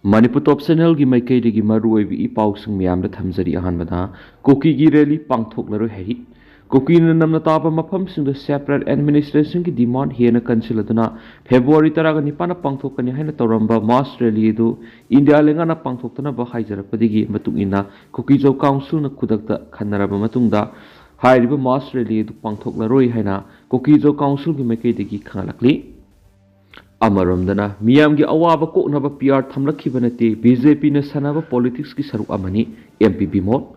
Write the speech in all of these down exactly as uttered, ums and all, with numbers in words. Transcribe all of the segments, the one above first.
ꯃꯅꯤꯄꯨꯔ ꯇꯣꯞ ꯆꯦꯅꯦꯜꯒꯤ ꯃꯥꯏꯀꯩꯗꯒꯤ ꯃꯔꯨꯑꯣꯏꯕ ꯏ ꯄꯥꯎꯁꯤꯡ ꯃꯌꯥꯝꯗ ꯊꯝꯖꯔꯤ꯫ ꯑꯍꯥꯟꯕꯗ, ꯀꯨꯀꯤꯒꯤ ꯔꯦꯂꯤ ꯄꯥꯡꯊꯣꯛꯂꯔꯣꯏ ꯍꯥꯏꯔꯤ꯫ ꯀꯨꯀꯤꯅ ꯅꯝꯅ ꯇꯥꯕ ꯃꯐꯝꯁꯤꯡꯗ separate administrationꯒꯤ demand ꯍꯦꯟꯅ ꯀꯟꯁꯤꯜꯂꯗꯨꯅ ꯐꯦꯕ꯭ꯔꯨꯋꯥꯔꯤ ꯇꯔꯥꯒ ꯅꯤꯄꯥꯟꯗ ꯄꯥꯡꯊꯣꯛꯀꯅꯤ ꯍꯥꯏꯅ ꯇꯧꯔꯝꯕ mass rally ꯑꯗꯨ ꯏꯟꯗꯤꯌꯥ ꯂꯩꯉꯥꯛꯅ ꯄꯥꯡꯊꯣꯛꯇꯅꯕ ꯍꯥꯏꯖꯔꯛꯄꯗꯒꯤ ꯃꯇꯨꯡ ꯏꯟꯅ ꯀꯨꯀꯤꯖꯧ ꯀꯥꯎꯟꯁꯤꯜꯅ ꯈꯨꯗꯛꯇ ꯈꯟꯅꯔꯕ ꯃꯇꯨꯡꯗ ꯍꯥꯏꯔꯤꯕ mass rally ꯑꯗꯨ ꯄꯥꯡꯊꯣꯛꯂꯔꯣꯏ ꯍꯥꯏꯅ ꯀꯨꯀꯤꯖꯧ ꯀꯥꯎꯟꯁꯤꯜꯒꯤ ꯃꯥꯏꯀꯩꯗꯒꯤ ꯈꯪꯍꯜꯂꯛꯂꯤ꯫ ꯑꯃꯔꯣꯝꯗꯅ, ꯃꯤꯌꯥꯝꯒꯤ ꯑꯋꯥꯕ ꯀꯣꯛꯅꯕ PR ꯊꯝꯂꯛꯈꯤꯕ ꯅꯠꯇꯦ, BJPꯅ ꯁꯥꯟꯅꯕ politicsꯀꯤ ꯁꯔꯨꯛ ꯑꯃꯅꯤ, MP ꯕꯤꯃꯣꯜ꯫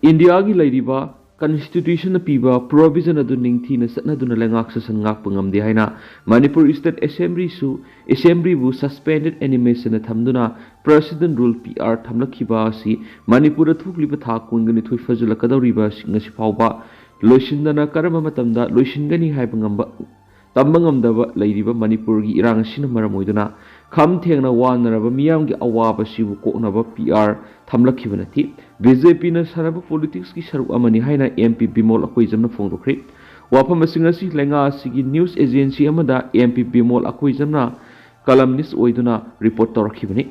ꯏꯟꯗꯤꯌꯥꯒꯤ ꯂꯩꯔꯤꯕ constitutionꯅ ꯄꯤꯕ provision ꯑꯗꯨ ꯅꯤꯡꯊꯤꯅ ꯆꯠꯅꯗꯨꯅ ꯂꯩꯉꯥꯛ ꯁꯥꯁꯟ ꯉꯥꯛꯄ ꯉꯝꯗꯦ ꯍꯥꯏꯅ ꯃꯅꯤꯄꯨꯔ State Assemblyꯁꯨ, Assemblyꯕꯨ suspended animationꯅ ꯊꯝꯗꯨꯅ President Rule PR ꯊꯝꯂꯛꯈꯤꯕ ꯑꯁꯤ ꯃꯅꯤꯄꯨꯔꯗ ꯊꯣꯛꯂꯤꯕ ꯊꯥ ꯀꯨꯟꯒ ꯅꯤꯊꯣꯏ ꯐꯥꯖꯤꯜꯂꯛꯀꯗꯧꯔꯤꯕ ꯉꯁꯤ ꯐꯥꯎꯕ ꯂꯣꯏꯁꯤꯟꯗꯅ ꯀꯔꯝꯕ ꯃꯇꯝꯗ ꯂꯣꯏꯁꯤꯟꯒꯅꯤ ꯍꯥꯏꯕ ꯉꯝꯕ ꯇꯝꯕ ꯉꯝꯗꯕ ꯂꯩꯔꯤꯕ ꯃꯅꯤꯄꯨꯔꯒꯤ ꯏꯔꯥꯡ ꯑꯁꯤꯅ ꯃꯔꯝ ꯑꯣꯏꯗꯨꯅ ꯈꯝ ꯊꯦꯡꯅ ꯋꯥꯅꯔꯕ ꯃꯤꯌꯥꯝꯒꯤ ꯑꯋꯥꯕꯁꯤꯕꯨ ꯀꯣꯛꯅꯕ PR ꯊꯝꯂꯛꯈꯤꯕ ꯅꯠꯇꯦ꯫ BJPꯅ ꯁꯥꯟꯅꯕ politicsꯀꯤ ꯁꯔꯨꯛ ꯑꯃꯅꯤ ꯍꯥꯏꯅ MP ꯕꯤꯃꯣꯜ ꯑꯀꯣꯏꯖꯝꯅ ꯐꯣꯡꯗꯣꯛꯈ꯭ꯔꯦ꯫ ꯋꯥꯐꯝ ꯑꯁꯤ ꯉꯁꯤ ꯂꯩꯉꯥꯛ ꯑꯁꯤꯒꯤ news agency ꯑꯃꯗ MP ꯕꯤꯃꯣꯜ ꯑꯀꯣꯏꯖꯝꯅ columnist ꯑꯣꯏꯗꯨꯅ report ꯇꯧꯔꯛꯈꯤꯕꯅꯤ꯫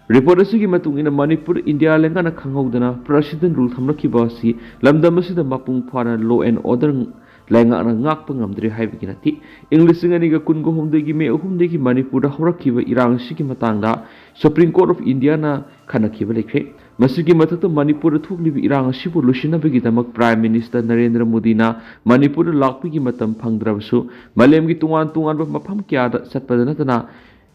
Report ꯑꯁꯤꯒꯤ ꯃꯇꯨꯡ ꯏꯟꯅ ꯃꯅꯤꯄꯨꯔ ꯏꯟꯗꯤꯌꯥ ꯂꯩꯉꯥꯛꯅ ꯈꯪꯍꯧꯗꯅ President Rule ꯊꯝꯂꯛꯈꯤꯕ ꯑꯁꯤ ꯂꯝꯗꯝ ꯑꯁꯤꯗ ꯃꯄꯨꯡ ꯐꯥꯅ law and order ꯂꯩꯉꯥꯛꯅ ꯉꯥꯛꯄ ꯉꯝꯗ꯭ꯔꯦ ꯍꯥꯏꯕꯒꯤ ꯅꯠꯇꯦ꯫ ꯏꯪ ꯂꯤꯁꯤꯡ ꯑꯅꯤꯒ ꯀꯨꯟꯒ ꯍꯨꯝꯗꯣꯏꯒꯤ ꯃꯦ ꯑꯍꯨꯝꯗꯒꯤ ꯃꯅꯤꯄꯨꯔꯗ ꯍꯧꯔꯛꯈꯤꯕ ꯏꯔꯥꯡ ꯑꯁꯤꯒꯤ ꯃꯇꯥꯡꯗ Supreme Court of Indiaꯅ ꯈꯟꯅꯈꯤꯕ ꯂꯩꯈ꯭ꯔꯦ꯫ ꯃꯁꯤꯒꯤ ꯃꯊꯛꯇ ꯃꯅꯤꯄꯨꯔꯗ ꯊꯣꯛꯂꯤꯕ ꯏꯔꯥꯡ ꯑꯁꯤꯕꯨ ꯂꯣꯏꯁꯤꯟꯅꯕꯒꯤꯗꯃꯛ Prime Minister ꯅꯔꯦꯟꯗ꯭ꯔ ꯃꯣꯗꯤꯅ ꯃꯅꯤꯄꯨꯔꯗ ꯂꯥꯛꯄꯒꯤ ꯃꯇꯝ ꯐꯪꯗ꯭ꯔꯕꯁꯨ ꯃꯥꯂꯦꯝꯒꯤ ꯇꯣꯉꯥꯟ ꯇꯣꯉꯥꯟꯕ ꯃꯐꯝ ꯀꯌꯥꯗ ꯆꯠꯄꯗ ꯅꯠꯇꯅ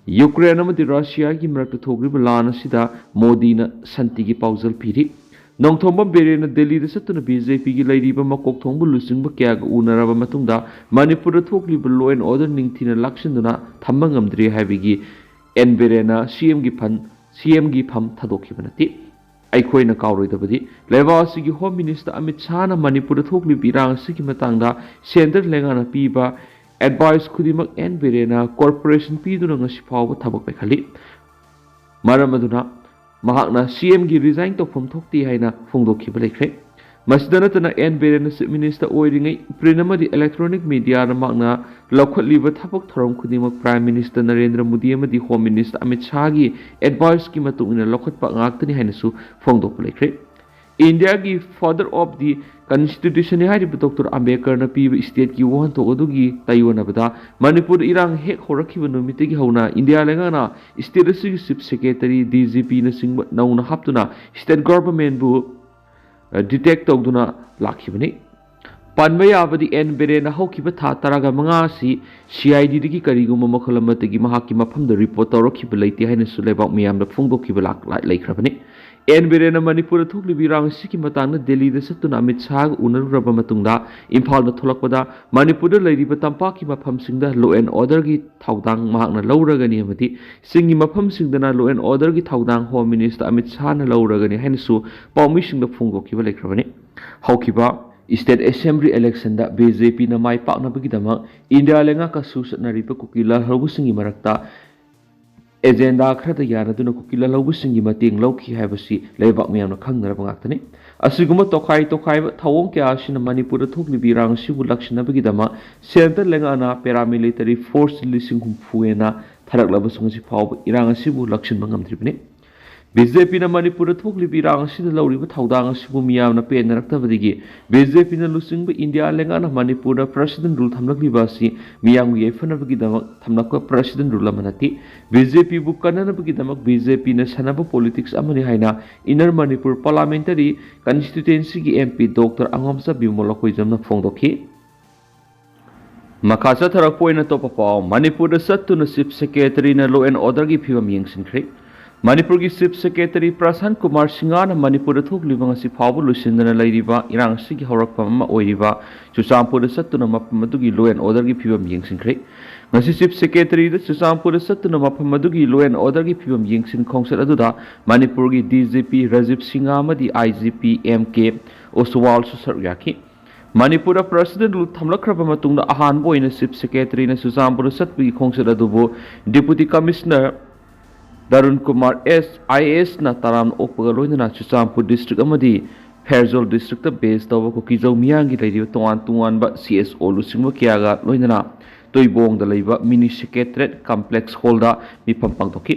ꯌꯨꯀ꯭ꯔꯦꯟ ꯑꯃꯗꯤ ꯔꯁꯤꯌꯥꯒꯤ ꯃꯔꯛꯇ ꯊꯣꯛꯂꯤꯕ ꯂꯥꯟ ꯑꯁꯤꯗ ꯃꯣꯗꯤꯅ ꯁꯥꯟꯇꯤꯒꯤ ꯄꯥꯎꯖꯦꯜ ꯄꯤꯔꯤ꯫ ꯅꯣꯡꯊꯣꯝꯕꯝ ꯕꯤꯔꯦꯟꯅ ꯗꯦꯜꯂꯤꯗ ꯆꯠꯇꯨꯅ BJPꯒꯤ ꯂꯩꯔꯤꯕ ꯃꯀꯣꯛ ꯊꯣꯡꯕ ꯂꯨꯆꯤꯡꯕ ꯀꯌꯥꯒ ꯎꯅꯔꯕ ꯃꯇꯨꯡꯗ ꯃꯅꯤꯄꯨꯔꯗ ꯊꯣꯛꯂꯤꯕ law and order ꯅꯤꯡꯊꯤꯅ ꯂꯥꯛꯁꯤꯟꯗꯨꯅ ꯊꯝꯕ ꯉꯝꯗ꯭ꯔꯦ ꯍꯥꯏꯕꯒꯤ ꯑꯦꯟ ꯕꯤꯔꯦꯟꯅ CMꯒꯤ ꯐꯟ, CMꯒꯤ ꯐꯝ ꯊꯥꯗꯣꯛꯈꯤꯕ ꯅꯠꯇꯦ꯫ ꯑꯩꯈꯣꯏꯅ ꯀꯥꯎꯔꯣꯏꯗꯕꯗꯤ ꯂꯩꯕꯥꯛ ꯑꯁꯤꯒꯤ Home Minister ꯑꯃꯤꯠ ꯁꯥꯍꯅ ꯃꯅꯤꯄꯨꯔꯗ ꯊꯣꯛꯂꯤꯕ ꯏꯔꯥꯡ ꯑꯁꯤꯒꯤ ꯃꯇꯥꯡꯗ centre ꯂꯩꯉꯥꯛꯅ ꯄꯤꯕ advice ꯈꯨꯗꯤꯡꯃꯛ ꯑꯦꯟ ꯕꯤꯔꯦꯟꯅ corporation ꯄꯤꯗꯨꯅ ꯉꯁꯤ ꯐꯥꯎꯕ ꯊꯕꯛ ꯄꯥꯏꯈꯠꯂꯤ꯫ ꯃꯔꯝ ꯑꯗꯨꯅ ꯃꯍꯥꯛꯅ CMꯒꯤ resign ꯇꯧꯐꯝ ꯊꯣꯛꯇꯦ ꯍꯥꯏꯅ ꯐꯣꯡꯗꯣꯛꯈꯤꯕ ꯂꯩꯈ꯭ꯔꯦ꯫ ꯃꯁꯤꯗ ꯅꯠꯇꯅ ꯑꯦꯟ ꯕꯤꯔꯦꯟꯅ Chief Minister ꯑꯣꯏꯔꯤꯉꯩ print ꯑꯃꯗꯤ electronic mediaꯗ ꯃꯍꯥꯛꯅ ꯂꯧꯈꯠꯂꯤꯕ ꯊꯕꯛ ꯊꯧꯔꯝ ꯈꯨꯗꯤꯡꯃꯛ Prime Minister ꯅꯔꯦꯟꯗ꯭ꯔ ꯃꯣꯗꯤ ꯑꯃꯗꯤ Home Minister ꯑꯃꯤꯠ ꯁꯥꯍꯒꯤ adviceꯀꯤ ꯃꯇꯨꯡ ꯏꯟꯅ ꯂꯧꯈꯠꯄ ꯉꯥꯛꯇꯅꯤ ꯍꯥꯏꯅꯁꯨ ꯐꯣꯡꯗꯣꯛꯄ ꯂꯩꯈ꯭ꯔꯦ꯫ ꯏꯟꯗꯤꯌꯥꯒꯤ Father of the Constitutionꯅꯤ ꯍꯥꯏꯔꯤꯕ ꯗꯣꯛꯇꯔ ꯑꯝꯕꯦꯗꯀꯔꯅ ꯄꯤꯕ stateꯀꯤ ꯋꯥꯍꯟꯊꯣꯛ ꯑꯗꯨꯒꯤ ꯇꯥꯏꯑꯣꯟꯅꯕꯗ ꯃꯅꯤꯄꯨꯔꯗ ꯏꯔꯥꯡ ꯍꯦꯛ ꯍꯧꯔꯛꯈꯤꯕ ꯅꯨꯃꯤꯠꯇꯒꯤ ꯍꯧꯅ ꯏꯟꯗꯤꯌꯥ ꯂꯩꯉꯥꯛꯅ state ꯑꯁꯤꯒꯤ Chief Secretary, DGPꯅꯆꯤꯡꯕ ꯅꯧꯅ ꯍꯥꯞꯇꯨꯅ state governmentꯕꯨ detect ꯇꯧꯗꯨꯅ ꯂꯥꯛꯈꯤꯕꯅꯤ꯫ ꯄꯟꯕ ꯌꯥꯕꯗꯤ ꯑꯦꯟ ꯕꯤꯔꯦꯟꯅ ꯍꯧꯈꯤꯕ ꯊꯥ ꯇꯔꯥꯒ ꯃꯉꯥ ꯑꯁꯤ CIDꯗꯒꯤ ꯀꯔꯤꯒꯨꯝꯕ ꯃꯈꯜ ꯑꯃꯠꯇꯒꯤ ꯃꯍꯥꯛꯀꯤ ꯃꯐꯝꯗ report ꯇꯧꯔꯛꯈꯤꯕ ꯂꯩꯇꯦ ꯍꯥꯏꯅꯁꯨ ꯂꯩꯕꯥꯛ ꯃꯤꯌꯥꯝꯗ ꯐꯣꯡꯗꯣꯛꯈꯤꯕ ꯂꯥꯛ-, ꯂꯥꯛ-, ꯂꯩꯈ꯭ꯔꯕꯅꯤ꯫ ꯑꯦꯟ ꯕꯤꯔꯦꯟꯅ ꯃꯅꯤꯄꯨꯔꯗ ꯊꯣꯛꯂꯤꯕ ꯏꯔꯥꯡ ꯑꯁꯤꯒꯤ ꯃꯇꯥꯡꯗ ꯗꯦꯜꯂꯤꯗ ꯆꯠꯇꯨꯅ ꯑꯃꯤꯠ ꯁꯥꯍꯒ ꯎꯅꯔꯨꯔꯕ ꯃꯇꯨꯡꯗ ꯏꯝꯐꯥꯜꯗ ꯊꯣꯛꯂꯛꯄꯗ ꯃꯅꯤꯄꯨꯔꯗ ꯂꯩꯔꯤꯕ ꯇꯝꯄꯥꯛꯀꯤ ꯃꯐꯝꯁꯤꯡꯗ law and orderꯒꯤ ꯊꯧꯗꯥꯡ ꯃꯍꯥꯛꯅ ꯂꯧꯔꯒꯅꯤ ꯑꯃꯗꯤ ꯆꯤꯡꯒꯤ ꯃꯐꯝꯁꯤꯡꯗꯅ law and orderꯒꯤ ꯊꯧꯗꯥꯡ Home Minister ꯑꯃꯤꯠ ꯁꯥꯍꯅ ꯂꯧꯔꯒꯅꯤ ꯍꯥꯏꯅꯁꯨ ꯄꯥꯎꯃꯤꯁꯤꯡꯗ ꯐꯣꯡꯗꯣꯛꯈꯤꯕ ꯂꯩꯈ꯭ꯔꯕꯅꯤ꯫ ꯍꯧꯈꯤꯕ State Assembly electionꯗ BJPꯅ ꯃꯥꯏ ꯄꯥꯛꯅꯕꯒꯤꯗꯃꯛ ꯏꯟꯗꯤꯌꯥ ꯂꯩꯉꯥꯛꯀ ꯁꯨꯆꯠꯅꯔꯤꯕ ꯀꯨꯀꯤ ꯂꯥꯜꯍꯧꯕꯁꯤꯡꯒꯤ ꯃꯔꯛꯇ agenda ꯈꯔꯗ ꯌꯥꯅꯗꯨꯅ ꯀꯨꯀꯤ ꯂꯥꯜꯍꯧꯕꯁꯤꯡꯒꯤ ꯃꯇꯦꯡ ꯂꯧꯈꯤ ꯍꯥꯏꯕꯁꯤ ꯂꯩꯕꯥꯛ ꯃꯤꯌꯥꯝꯅ ꯈꯪꯅꯔꯕ ꯉꯥꯛꯇꯅꯤ꯫ ꯑꯁꯤꯒꯨꯝꯕ ꯇꯣꯈꯥꯏ ꯇꯣꯈꯥꯏꯕ ꯊꯧꯑꯣꯡ ꯀꯌꯥ ꯑꯁꯤꯅ ꯃꯅꯤꯄꯨꯔꯗ ꯊꯣꯛꯂꯤꯕ ꯏꯔꯥꯡ ꯑꯁꯤꯕꯨ ꯂꯥꯛꯁꯤꯟꯅꯕꯒꯤꯗꯃꯛ centre ꯂꯩꯉꯥꯛꯅ paramilitary force ꯂꯤꯁꯤꯡ ꯍꯨꯝꯐꯨ ꯍꯦꯟꯅ ꯊꯥꯔꯛꯂꯕꯁꯨ ꯉꯁꯤ ꯐꯥꯎꯕ ꯏꯔꯥꯡ ꯑꯁꯤꯕꯨ ꯂꯥꯛꯁꯤꯟꯕ ꯉꯝꯗ꯭ꯔꯤꯕꯅꯤ꯫ BJPꯅ ꯃꯅꯤꯄꯨꯔꯗ ꯊꯣꯛꯂꯤꯕ ꯏꯔꯥꯡ ꯑꯁꯤꯗ ꯂꯧꯔꯤꯕ ꯊꯧꯗꯥꯡ ꯑꯁꯤꯕꯨ ꯃꯤꯌꯥꯝꯅ ꯄꯦꯟꯅꯔꯛꯇꯕꯗꯒꯤ BJPꯅ ꯂꯨꯆꯤꯡꯕ ꯏꯟꯗꯤꯌꯥ ꯂꯩꯉꯥꯛꯅ ꯃꯅꯤꯄꯨꯔꯗ President Rule ꯊꯝꯂꯛꯂꯤꯕ ꯑꯁꯤ ꯃꯤꯌꯥꯝꯒꯤ ꯌꯥꯏꯐꯅꯕꯒꯤꯗꯃꯛ ꯊꯝꯂꯛꯄ President Rule ꯑꯃ ꯅꯠꯇꯦ꯫ BJPꯕꯨ ꯀꯟꯅꯅꯕꯒꯤꯗꯃꯛ BJPꯅ ꯁꯥꯟꯅꯕ politics ꯑꯃꯅꯤ ꯍꯥꯏꯅ Inner Manipur Parliamentary Constituencyꯒꯤ MP ꯗꯣꯛꯇꯔ ꯑꯉꯣꯝꯆꯥ ꯕꯤꯃꯣꯜ ꯑꯩꯈꯣꯏꯖꯝꯅ ꯐꯣꯡꯗꯣꯛꯈꯤ꯫ ꯃꯈꯥ ꯆꯠꯊꯔꯛꯄ ꯑꯣꯏꯅ ꯑꯇꯣꯞꯄ ꯄꯥꯎ, ꯃꯅꯤꯄꯨꯔꯗ ꯆꯠꯇꯨꯅ Chief Secretaryꯅ law and orderꯒꯤ ꯐꯤꯕꯝ ꯌꯦꯡꯁꯤꯟꯈ꯭ꯔꯦ꯫ ꯃꯅꯤꯄꯨꯔꯒꯤ Chief Secretary ꯄ꯭ꯔꯁꯥꯟ ꯀꯨꯃꯥꯔ ꯁꯤꯡꯍꯅ ꯃꯅꯤꯄꯨꯔꯗ ꯊꯣꯛꯂꯤꯕ ꯉꯁꯤ ꯐꯥꯎꯕ ꯂꯣꯏꯁꯤꯟꯗꯅ ꯂꯩꯔꯤꯕ ꯏꯔꯥꯡ ꯑꯁꯤꯒꯤ ꯍꯧꯔꯛꯐꯝ ꯑꯃ ꯑꯣꯏꯔꯤꯕ ꯆꯨꯔꯆꯥꯟꯄꯨꯔꯗ ꯆꯠꯇꯨꯅ ꯃꯐꯝ ꯑꯗꯨꯒꯤ law and orderꯒꯤ ꯐꯤꯕꯝ ꯌꯦꯡꯁꯤꯟꯈ꯭ꯔꯦ꯫ ꯉꯁꯤ Chief Secretaryꯗ ꯆꯨꯔꯆꯥꯟꯄꯨꯔꯗ ꯆꯠꯇꯨꯅ ꯃꯐꯝ ꯑꯗꯨꯒꯤ law and orderꯒꯤ ꯐꯤꯕꯝ ꯌꯦꯡꯁꯤꯟ ꯈꯣꯡꯆꯠ ꯑꯗꯨꯗ ꯃꯅꯤꯄꯨꯔꯒꯤ DGP ꯔꯥꯖꯤꯕ ꯁꯤꯡꯍ ꯑꯃꯗꯤ IGP MK ꯑꯣꯁꯋꯥꯜꯁꯨ ꯁꯔꯨꯛ ꯌꯥꯈꯤ꯫ ꯃꯅꯤꯄꯨꯔꯗ President Rule ꯊꯝꯂꯛꯈ꯭ꯔꯕ ꯃꯇꯨꯡꯗ ꯑꯍꯥꯟꯕ ꯑꯣꯏꯅ Chief Secretaryꯅ ꯆꯨꯔꯆꯥꯟꯄꯨꯔꯗ ꯆꯠꯄꯒꯤ ꯈꯣꯡꯆꯠ ꯑꯗꯨꯕꯨ Deputy Commissioner ꯗꯔꯨꯟ ꯀꯨꯃꯥꯔ S, IASꯅ ꯇꯔꯥꯝꯅ ꯑꯣꯛꯄꯒ ꯂꯣꯏꯅꯅ ꯆꯨꯔꯆꯥꯟꯄꯨꯔ district ꯑꯃꯗꯤ ꯐꯦꯔꯖꯣꯜ ꯗꯤꯁꯇ꯭ꯔꯤꯛꯇ ꯕꯦꯁ ꯇꯧꯕ ꯀꯨꯀꯤꯖꯧ ꯃꯤꯌꯥꯝꯒꯤ ꯂꯩꯔꯤꯕ ꯇꯣꯉꯥꯟ ꯇꯣꯉꯥꯟꯕ ꯁꯤ ꯑꯦꯁ ꯑꯣ ꯂꯨꯆꯤꯡꯕ ꯀꯌꯥꯒ ꯂꯣꯏꯅꯅ ꯇꯨꯏꯕꯣꯡꯗ ꯂꯩꯕ ꯃꯤꯅꯤ ꯁꯦꯀ꯭ꯔꯦꯇꯔꯤꯌꯦꯠ ꯀꯝꯄ꯭ꯂꯦꯛꯁ ꯍꯣꯜꯗ ꯃꯤꯐꯝ ꯄꯥꯡꯊꯣꯛꯈꯤ꯫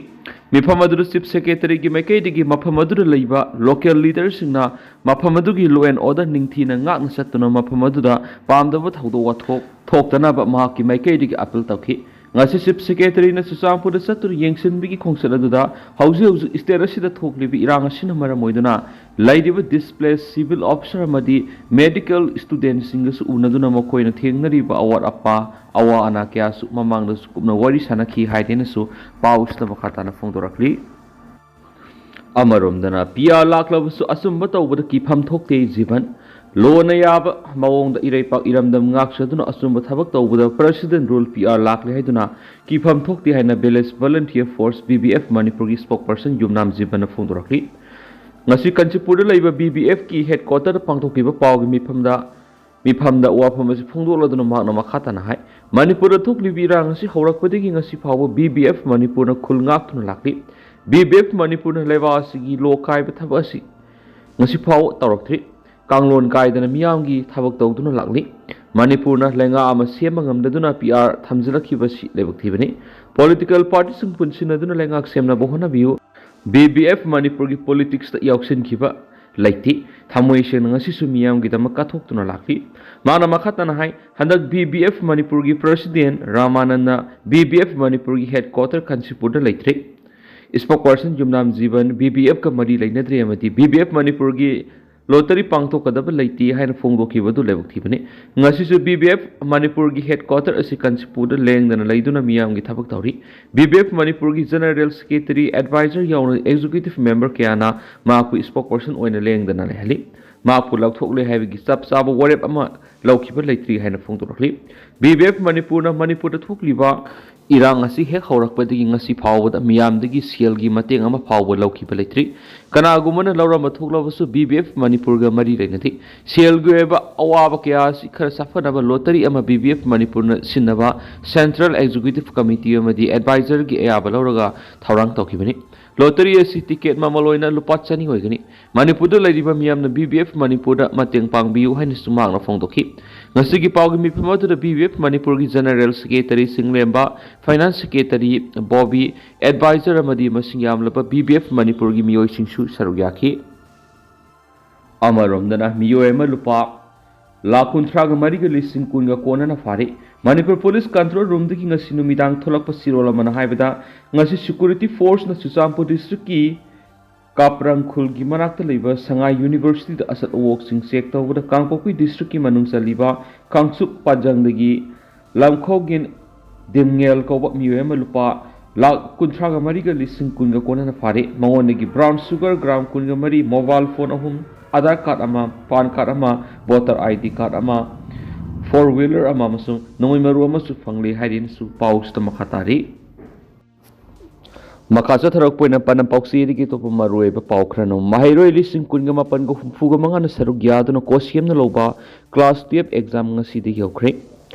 ꯃꯤꯐꯝ ꯑꯗꯨꯗ ꯆꯤꯐ ꯁꯦꯀ꯭ꯔꯦꯇꯔꯤꯒꯤ ꯃꯥꯏꯀꯩꯗꯒꯤ ꯃꯐꯝ ꯑꯗꯨꯗ ꯂꯩꯕ ꯂꯣꯀꯦꯜ ꯂꯤꯗꯔꯁꯤꯡꯅ ꯃꯐꯝ ꯑꯗꯨꯒꯤ ꯂꯣ ꯑꯦꯟ ꯑꯣꯔꯗꯔ ꯅꯤꯡꯊꯤꯅ ꯉꯥꯛꯅ ꯆꯠꯇꯨꯅ ꯃꯐꯝ ꯑꯗꯨꯗ ꯄꯥꯝꯗꯕ ꯊꯧꯗꯣꯛ ꯋꯥꯊꯣꯛ ꯊꯣꯛꯇꯅꯕ ꯃꯍꯥꯛꯀꯤ ꯃꯥꯏꯀꯩꯗꯒꯤ ꯑꯥꯄꯤꯜ ꯇꯧꯈꯤ꯫ ꯉꯁꯤ ꯆꯤꯐ ꯁꯦꯀ꯭ꯔꯦꯇꯔꯤꯅ ꯆꯨꯔꯆꯥꯟꯄꯨꯔꯗ ꯆꯠꯇꯨꯅ ꯌꯦꯡꯁꯤꯟꯕꯒꯤ ꯈꯣꯡꯆꯠ ꯑꯗꯨꯗ ꯍꯧꯖꯤꯛ ꯍꯧꯖꯤꯛ ꯁ꯭ꯇꯦꯠ ꯑꯁꯤꯗ ꯊꯣꯛꯂꯤꯕ ꯏꯔꯥꯡ ꯑꯁꯤꯅ ꯃꯔꯝ ꯑꯣꯏꯗꯨꯅ ꯂꯩꯔꯤꯕ ꯗꯤꯁꯄ꯭ꯂꯦꯁ ꯁꯤꯚꯤꯜ ꯑꯣꯐꯤꯁꯥꯔ ꯑꯃꯗꯤ ꯃꯦꯗꯤꯀꯦꯜ ꯁ꯭ꯇꯨꯗꯦꯟꯠꯁꯤꯡꯒꯁꯨ ꯎꯅꯗꯨꯅ ꯃꯈꯣꯏꯅ ꯊꯦꯡꯅꯔꯤꯕ ꯑꯋꯥꯠ ꯑꯄꯥ, ꯑꯋꯥ ꯑꯅꯥ ꯀꯌꯥꯁꯨ ꯃꯃꯥꯡꯗꯁꯨ ꯀꯨꯞꯅ ꯋꯥꯔꯤ ꯁꯥꯅꯈꯤ ꯍꯥꯏꯗꯦꯅꯁꯨ ꯄꯥꯎ ꯑꯁꯤꯗ ꯃꯈꯥ ꯇꯥꯅ ꯐꯣꯡꯗꯣꯔꯛꯂꯤ꯫ ꯑꯃꯔꯣꯝꯗꯅ ꯄꯤ ꯑꯥꯔ ꯂꯥꯛꯂꯕꯁꯨ ꯑꯆꯨꯝꯕ ꯇꯧꯕꯗ ꯀꯤꯐꯝ ꯊꯣꯛꯇꯦ ꯖꯤꯕꯟ꯫ ꯂꯣꯅ ꯌꯥꯕ ꯃꯑꯣꯡꯗ ꯏꯔꯩꯄꯥꯛ ꯏꯔꯝꯗꯝ ꯉꯥꯛꯆꯗꯨꯅ ꯑꯆꯨꯝꯕ ꯊꯕꯛ ꯇꯧꯕꯗ ꯄ꯭ꯔꯁꯤꯗꯦꯟ ꯔꯨꯜ ꯄꯤ ꯑꯥꯔ ꯂꯥꯛꯂꯦ ꯍꯥꯏꯗꯨꯅ ꯀꯤꯐꯝ ꯊꯣꯛꯇꯦ ꯍꯥꯏꯅ village volunteer force, V V F, ꯃꯅꯤꯄꯨꯔꯒꯤ ꯁ꯭ꯄꯣꯛꯄꯔꯁꯟ ꯌꯨꯝꯅꯥꯝ ꯖꯤꯕꯟꯅ ꯐꯣꯡꯗꯣꯔꯛꯂꯤ꯫ ꯉꯁꯤ ꯀꯥꯟꯆꯤꯄꯨꯔꯗ ꯂꯩꯕ ꯚꯤ ꯚꯤ ꯑꯦꯐꯀꯤ ꯍꯦꯗꯀ꯭ꯋꯥꯇꯔꯗ ꯄꯥꯡꯊꯣꯛꯈꯤꯕ ꯄꯥꯎꯒꯤ ꯃꯤꯐꯝꯗ ꯃꯤꯐꯝꯗ ꯋꯥꯐꯝ ꯑꯁꯤ ꯐꯣꯡꯗꯣꯛꯂꯗꯨꯅ ꯃꯍꯥꯛꯅ ꯃꯈꯥ ꯇꯥꯅ ꯍꯥꯏ, ꯃꯅꯤꯄꯨꯔꯗ ꯊꯣꯛꯂꯤꯕ ꯏꯔꯥꯡ ꯑꯁꯤ ꯍꯧꯔꯛꯄꯗꯒꯤ ꯉꯁꯤ ꯐꯥꯎꯕ ꯚꯤ ꯚꯤ ꯑꯦꯐ ꯃꯅꯤꯄꯨꯔꯅ ꯈꯨꯜ ꯉꯥꯛꯇꯨꯅ ꯂꯥꯛꯂꯤ꯫ ꯚꯤ ꯚꯤ ꯑꯦꯐ ꯃꯅꯤꯄꯨꯔꯅ ꯂꯩꯕꯥꯛ ꯑꯁꯤꯒꯤ ꯂꯣ ꯀꯥꯏꯕ ꯊꯕꯛ ꯑꯁꯤ ꯉꯁꯤ ꯐꯥꯎꯕ ꯇꯧꯔꯛꯇ꯭ꯔꯤ꯫ ꯀꯥꯡꯂꯣꯟ ꯀꯥꯏꯗꯅ ꯃꯤꯌꯥꯝꯒꯤ ꯊꯕꯛ ꯇꯧꯗꯨꯅ ꯂꯥꯛꯂꯤ꯫ ꯃꯅꯤꯄꯨꯔꯅ ꯂꯩꯉꯥꯛ ꯑꯃ ꯁꯦꯝꯕ ꯉꯝꯗꯗꯨꯅ ꯄꯤ ꯑꯥꯔ ꯊꯝꯖꯤꯜꯂꯛꯈꯤꯕꯁꯤ ꯂꯥꯏꯕꯛ ꯊꯤꯕꯅꯤ꯫ ꯄꯣꯂꯤꯇꯤꯀꯦꯜ ꯄꯥꯔꯇꯤꯁꯤꯡ ꯄꯨꯟꯁꯤꯟꯅꯗꯨꯅ ꯂꯩꯉꯥꯛ ꯁꯦꯝꯅꯕ ꯍꯣꯠꯅꯕꯤꯌꯨ꯫ ꯚꯤ ꯚꯤ ꯑꯦꯐ ꯃꯅꯤꯄꯨꯔꯒꯤ ꯄꯣꯂꯤꯇꯤꯛꯁꯇ ꯌꯥꯎꯁꯤꯟꯈꯤꯕ ꯂꯩꯇꯦ꯫ ꯊꯃꯣꯏ ꯁꯦꯡꯅ ꯉꯁꯤꯁꯨ ꯃꯤꯌꯥꯝꯒꯤꯗꯃꯛ ꯀꯠꯊꯣꯛꯇꯨꯅ ꯂꯥꯛꯂꯤ꯫ ꯃꯥꯅ ꯃꯈꯥ ꯇꯥꯅ ꯍꯥꯏ, ꯍꯟꯗꯛ ꯚꯤ ꯚꯤ ꯑꯦꯐ ꯃꯅꯤꯄꯨꯔꯒꯤ president Ramanand V V F ꯃꯅꯤꯄꯨꯔꯒꯤ ꯍꯦꯗꯀ꯭ꯋꯥꯇꯔ ꯀꯥꯟꯆꯤꯄꯨꯔꯗ ꯂꯩꯇ꯭ꯔꯤ꯫ ꯁ꯭ꯄꯣꯛꯄꯔꯁꯟ ꯌꯨꯝꯅꯥꯝ ꯖꯤꯕꯟ ꯚꯤ ꯚꯤ ꯑꯦꯐꯀ ꯃꯔꯤ ꯂꯩꯅꯗ꯭ꯔꯦ ꯑꯃꯗꯤ ꯚꯤ ꯚꯤ ꯑꯦꯐ ꯃꯅꯤꯄꯨꯔꯒꯤ ꯂꯣꯇꯔꯤ ꯄꯥꯡꯊꯣꯛꯀꯗꯕ ꯂꯩꯇꯦ ꯍꯥꯏꯅ ꯐꯣꯡꯗꯣꯛꯈꯤꯕ ꯑꯗꯨ ꯂꯥꯏꯕꯛ ꯊꯤꯕꯅꯤ꯫ ꯉꯁꯤꯁꯨ ꯚꯤ ꯚꯤ ꯑꯦꯐ ꯃꯅꯤꯄꯨꯔꯒꯤ ꯍꯦꯗꯀ꯭ꯋꯥꯇꯔ ꯑꯁꯤ ꯀꯥꯟꯆꯤꯄꯨꯔꯗ ꯂꯦꯡꯗꯅ ꯂꯩꯗꯨꯅ ꯃꯤꯌꯥꯝꯒꯤ ꯊꯕꯛ ꯇꯧꯔꯤ꯫ ꯚꯤ ꯚꯤ ꯑꯦꯐ ꯃꯅꯤꯄꯨꯔꯒꯤ ꯖꯦꯅꯔꯦꯜ ꯁꯦꯀ꯭ꯔꯦꯇꯔꯤ, ꯑꯦꯗꯚꯥꯏꯖꯔ ꯌꯥꯎꯅ ꯑꯦꯛꯖꯤꯀ꯭ꯌꯨꯇꯤꯚ ꯃꯦꯝꯕꯔ ꯀꯌꯥꯅ ꯃꯍꯥꯛꯄꯨ ꯁ꯭ꯄꯣꯛꯄꯔꯁꯟ ꯑꯣꯏꯅ ꯂꯦꯡꯗꯅ ꯂꯩꯍꯜꯂꯤ꯫ ꯃꯍꯥꯛꯄꯨ ꯂꯧꯊꯣꯛꯂꯦ ꯍꯥꯏꯕꯒꯤ ꯆꯞ ꯆꯥꯕ ꯋꯥꯔꯦꯞ ꯑꯃ ꯂꯧꯈꯤꯕ ꯂꯩꯇ꯭ꯔꯤ ꯍꯥꯏꯅ ꯐꯣꯡꯗꯣꯔꯛꯂꯤ꯫ ꯚꯤ ꯚꯤ ꯑꯦꯐ ꯃꯅꯤꯄꯨꯔꯅ ꯃꯅꯤꯄꯨꯔꯗ ꯊꯣꯛꯂꯤꯕ ꯏꯔꯥꯡ ꯑꯁꯤ ꯍꯦꯛ ꯍꯧꯔꯛꯄꯗꯒꯤ ꯉꯁꯤ ꯐꯥꯎꯕꯗ ꯃꯤꯌꯥꯝꯗꯒꯤ ꯁꯦꯜꯒꯤ ꯃꯇꯦꯡ ꯑꯃ ꯐꯥꯎꯕ ꯂꯧꯈꯤꯕ ꯂꯩꯇ꯭ꯔꯤ꯫ ꯀꯅꯥꯒꯨꯝꯕꯅ ꯂꯧꯔꯝꯕ ꯊꯣꯛꯂꯕꯁꯨ ꯚꯤ ꯚꯤ ꯑꯦꯐ ꯃꯅꯤꯄꯨꯔꯒ ꯃꯔꯤ ꯂꯩꯅꯗꯦ꯫ ꯁꯦꯜꯒꯤ ꯑꯣꯏꯕ ꯑꯋꯥꯕ ꯀꯌꯥ ꯑꯁꯤ ꯈꯔ ꯁꯥꯐꯅꯕ ꯂꯣꯇꯔꯤ ꯑꯃ ꯚꯤ ꯚꯤ ꯑꯦꯐ ꯃꯅꯤꯄꯨꯔꯅ ꯁꯤꯟꯅꯕ ꯁꯦꯟꯇ꯭ꯔꯦꯜ ꯑꯦꯛꯖꯤꯀ꯭ꯌꯨꯇꯤꯚ ꯀꯃꯤꯇꯤ ꯑꯃꯗꯤ ꯑꯦꯗꯚꯥꯏꯖꯔꯒꯤ ꯑꯌꯥꯕ ꯂꯧꯔꯒ ꯊꯧꯔꯥꯡ ꯇꯧꯈꯤꯕꯅꯤ꯫ ꯂꯣꯇꯔꯤ ꯑꯁꯤ ꯇꯤꯀꯦꯠ ꯃꯃꯜ ꯑꯣꯏꯅ ꯂꯨꯄꯥ ꯆꯅꯤ ꯑꯣꯏꯒꯅꯤ꯫ ꯃꯅꯤꯄꯨꯔꯗ ꯂꯩꯔꯤꯕ ꯃꯤꯌꯥꯝꯅ ꯕꯤ ꯕꯤ ꯑꯦꯐ ꯃꯅꯤꯄꯨꯔꯗ ꯃꯇꯦꯡ ꯄꯥꯡꯕꯤꯌꯨ ꯍꯥꯏꯅꯁꯨ ꯃꯍꯥꯛꯅ ꯐꯣꯡꯗꯣꯛꯈꯤ꯫ ꯉꯁꯤꯒꯤ ꯄꯥꯎꯒꯤ ꯃꯤꯐꯝ ꯑꯗꯨꯗ ꯕꯤ ꯕꯤ ꯑꯦꯐ ꯃꯅꯤꯄꯨꯔꯒꯤ general secretary Singlemba, finance secretary Bobby, advisor ꯑꯃꯗꯤ ꯃꯁꯤꯡ ꯌꯥꯝꯂꯕ ꯕꯤ ꯕꯤ ꯑꯦꯐ ꯃꯅꯤꯄꯨꯔꯒꯤ ꯃꯤꯑꯣꯏꯁꯤꯡꯁꯨ ꯁꯔꯨꯛ ꯌꯥꯈꯤ꯫ ꯑꯃꯔꯣꯝꯗꯅ ꯃꯤꯑꯣꯏ ꯑꯃ ꯂꯨꯄꯥ ꯂꯥꯈ ꯀꯨꯟꯊ꯭ꯔꯥꯒ ꯃꯔꯤꯒ ꯂꯤꯁꯤꯡ ꯀꯨꯟꯒ ꯀꯣꯟꯅꯅ ꯐꯥꯔꯦ꯫ ꯃꯅꯤꯄꯨꯔ ꯄꯨꯂꯤꯁ ꯀꯟꯇ꯭ꯔꯣꯜ ꯔꯨꯝꯗꯒꯤ ꯉꯁꯤ ꯅꯨꯃꯤꯗꯥꯡ ꯊꯣꯛꯂꯛꯄ ꯆꯦꯔꯣꯜ ꯑꯃꯅ ꯍꯥꯏꯕꯗ, ꯉꯁꯤ ꯁꯦꯀ꯭ꯌꯨꯔꯤꯇꯤ ꯐꯣꯔꯁꯅ ꯆꯨꯔꯆꯥꯟꯄꯨꯔ ꯗꯤꯁꯇ꯭ꯔꯤꯛꯀꯤ ꯀꯥꯄ꯭ꯔꯪ ꯈꯨꯜꯒꯤ ꯃꯅꯥꯛꯇ ꯂꯩꯕ ꯁꯉꯥꯏ ꯌꯨꯅꯤꯚꯔꯁꯤꯇꯤꯗ ꯑꯆꯠ ꯑꯋꯣꯛꯁꯤꯡ ꯆꯦꯛ ꯇꯧꯕꯗ ꯀꯥꯡꯄꯣꯛꯄꯤ ꯗꯤꯁꯇ꯭ꯔꯤꯛꯀꯤ ꯃꯅꯨꯡ ꯆꯜꯂꯤꯕ ꯀꯥꯡꯆꯨꯞ ꯄꯥꯖꯪꯗꯒꯤ ꯂꯝꯈꯧꯒꯤꯟ ꯗꯤꯝꯉꯦꯜ ꯀꯧꯕ ꯃꯤꯑꯣꯏ ꯑꯃ ꯂꯨꯄꯥ ꯂꯥꯈ ꯀꯨꯟꯊ꯭ꯔꯥꯒ ꯃꯔꯤꯒ ꯂꯤꯁꯤꯡ ꯀꯨꯟꯒ ꯀꯣꯟꯅꯅ ꯐꯥꯔꯦ꯫ ꯃꯉꯣꯟꯗꯒꯤ ꯕ꯭ꯔꯥꯎꯟ ꯁꯨꯒꯔ ꯒ꯭ꯔꯥꯝ ꯀꯨꯟꯒ ꯃꯔꯤ, ꯃꯣꯕꯥꯏꯜ ꯐꯣꯟ ꯑꯍꯨꯝ, ꯑꯙꯥꯔ ꯀꯥꯔꯗ ꯑꯃ, ꯄꯥꯟ ꯀꯥꯔꯗ ꯑꯃ, ꯚꯣꯇꯔ ꯑꯥꯏ ꯗꯤ ꯀꯥꯔꯗ ꯑꯃ, ꯐꯣꯔ ꯋꯤꯂꯔ ꯑꯃ ꯑꯃꯁꯨꯡ ꯅꯣꯡꯃꯩ ꯃꯔꯨ ꯑꯃꯁꯨ ꯐꯪꯂꯦ ꯍꯥꯏꯔꯤꯅꯁꯨ ꯄꯥꯎꯁꯤꯗ ꯃꯈꯥ ꯇꯥꯔꯤ꯫ ꯃꯈꯥ ꯆꯠꯊꯔꯛꯄ ꯑꯣꯏꯅ ꯄꯥꯟꯗꯝ ꯄꯥꯎꯆꯦꯗꯒꯤ ꯑꯇꯣꯞꯄ ꯃꯔꯨꯑꯣꯏꯕ ꯄꯥꯎ ꯈꯔꯅ, ꯃꯍꯩꯔꯣꯏ ꯂꯤꯁꯤꯡ ꯀꯨꯟꯒ ꯃꯥꯄꯟꯒ ꯍꯨꯝꯐꯨꯒ ꯃꯉꯥꯅ ꯁꯔꯨꯛ ꯌꯥꯗꯨꯅ ꯀꯣ ꯁꯦꯝꯅ ꯂꯧꯕ ꯀ꯭ꯂꯥꯁ ꯇꯨꯌꯦꯜꯞ ꯑꯦꯛꯖꯥꯝ ꯉꯁꯤꯗꯒꯤ ꯍꯧꯈ꯭ꯔꯦ꯫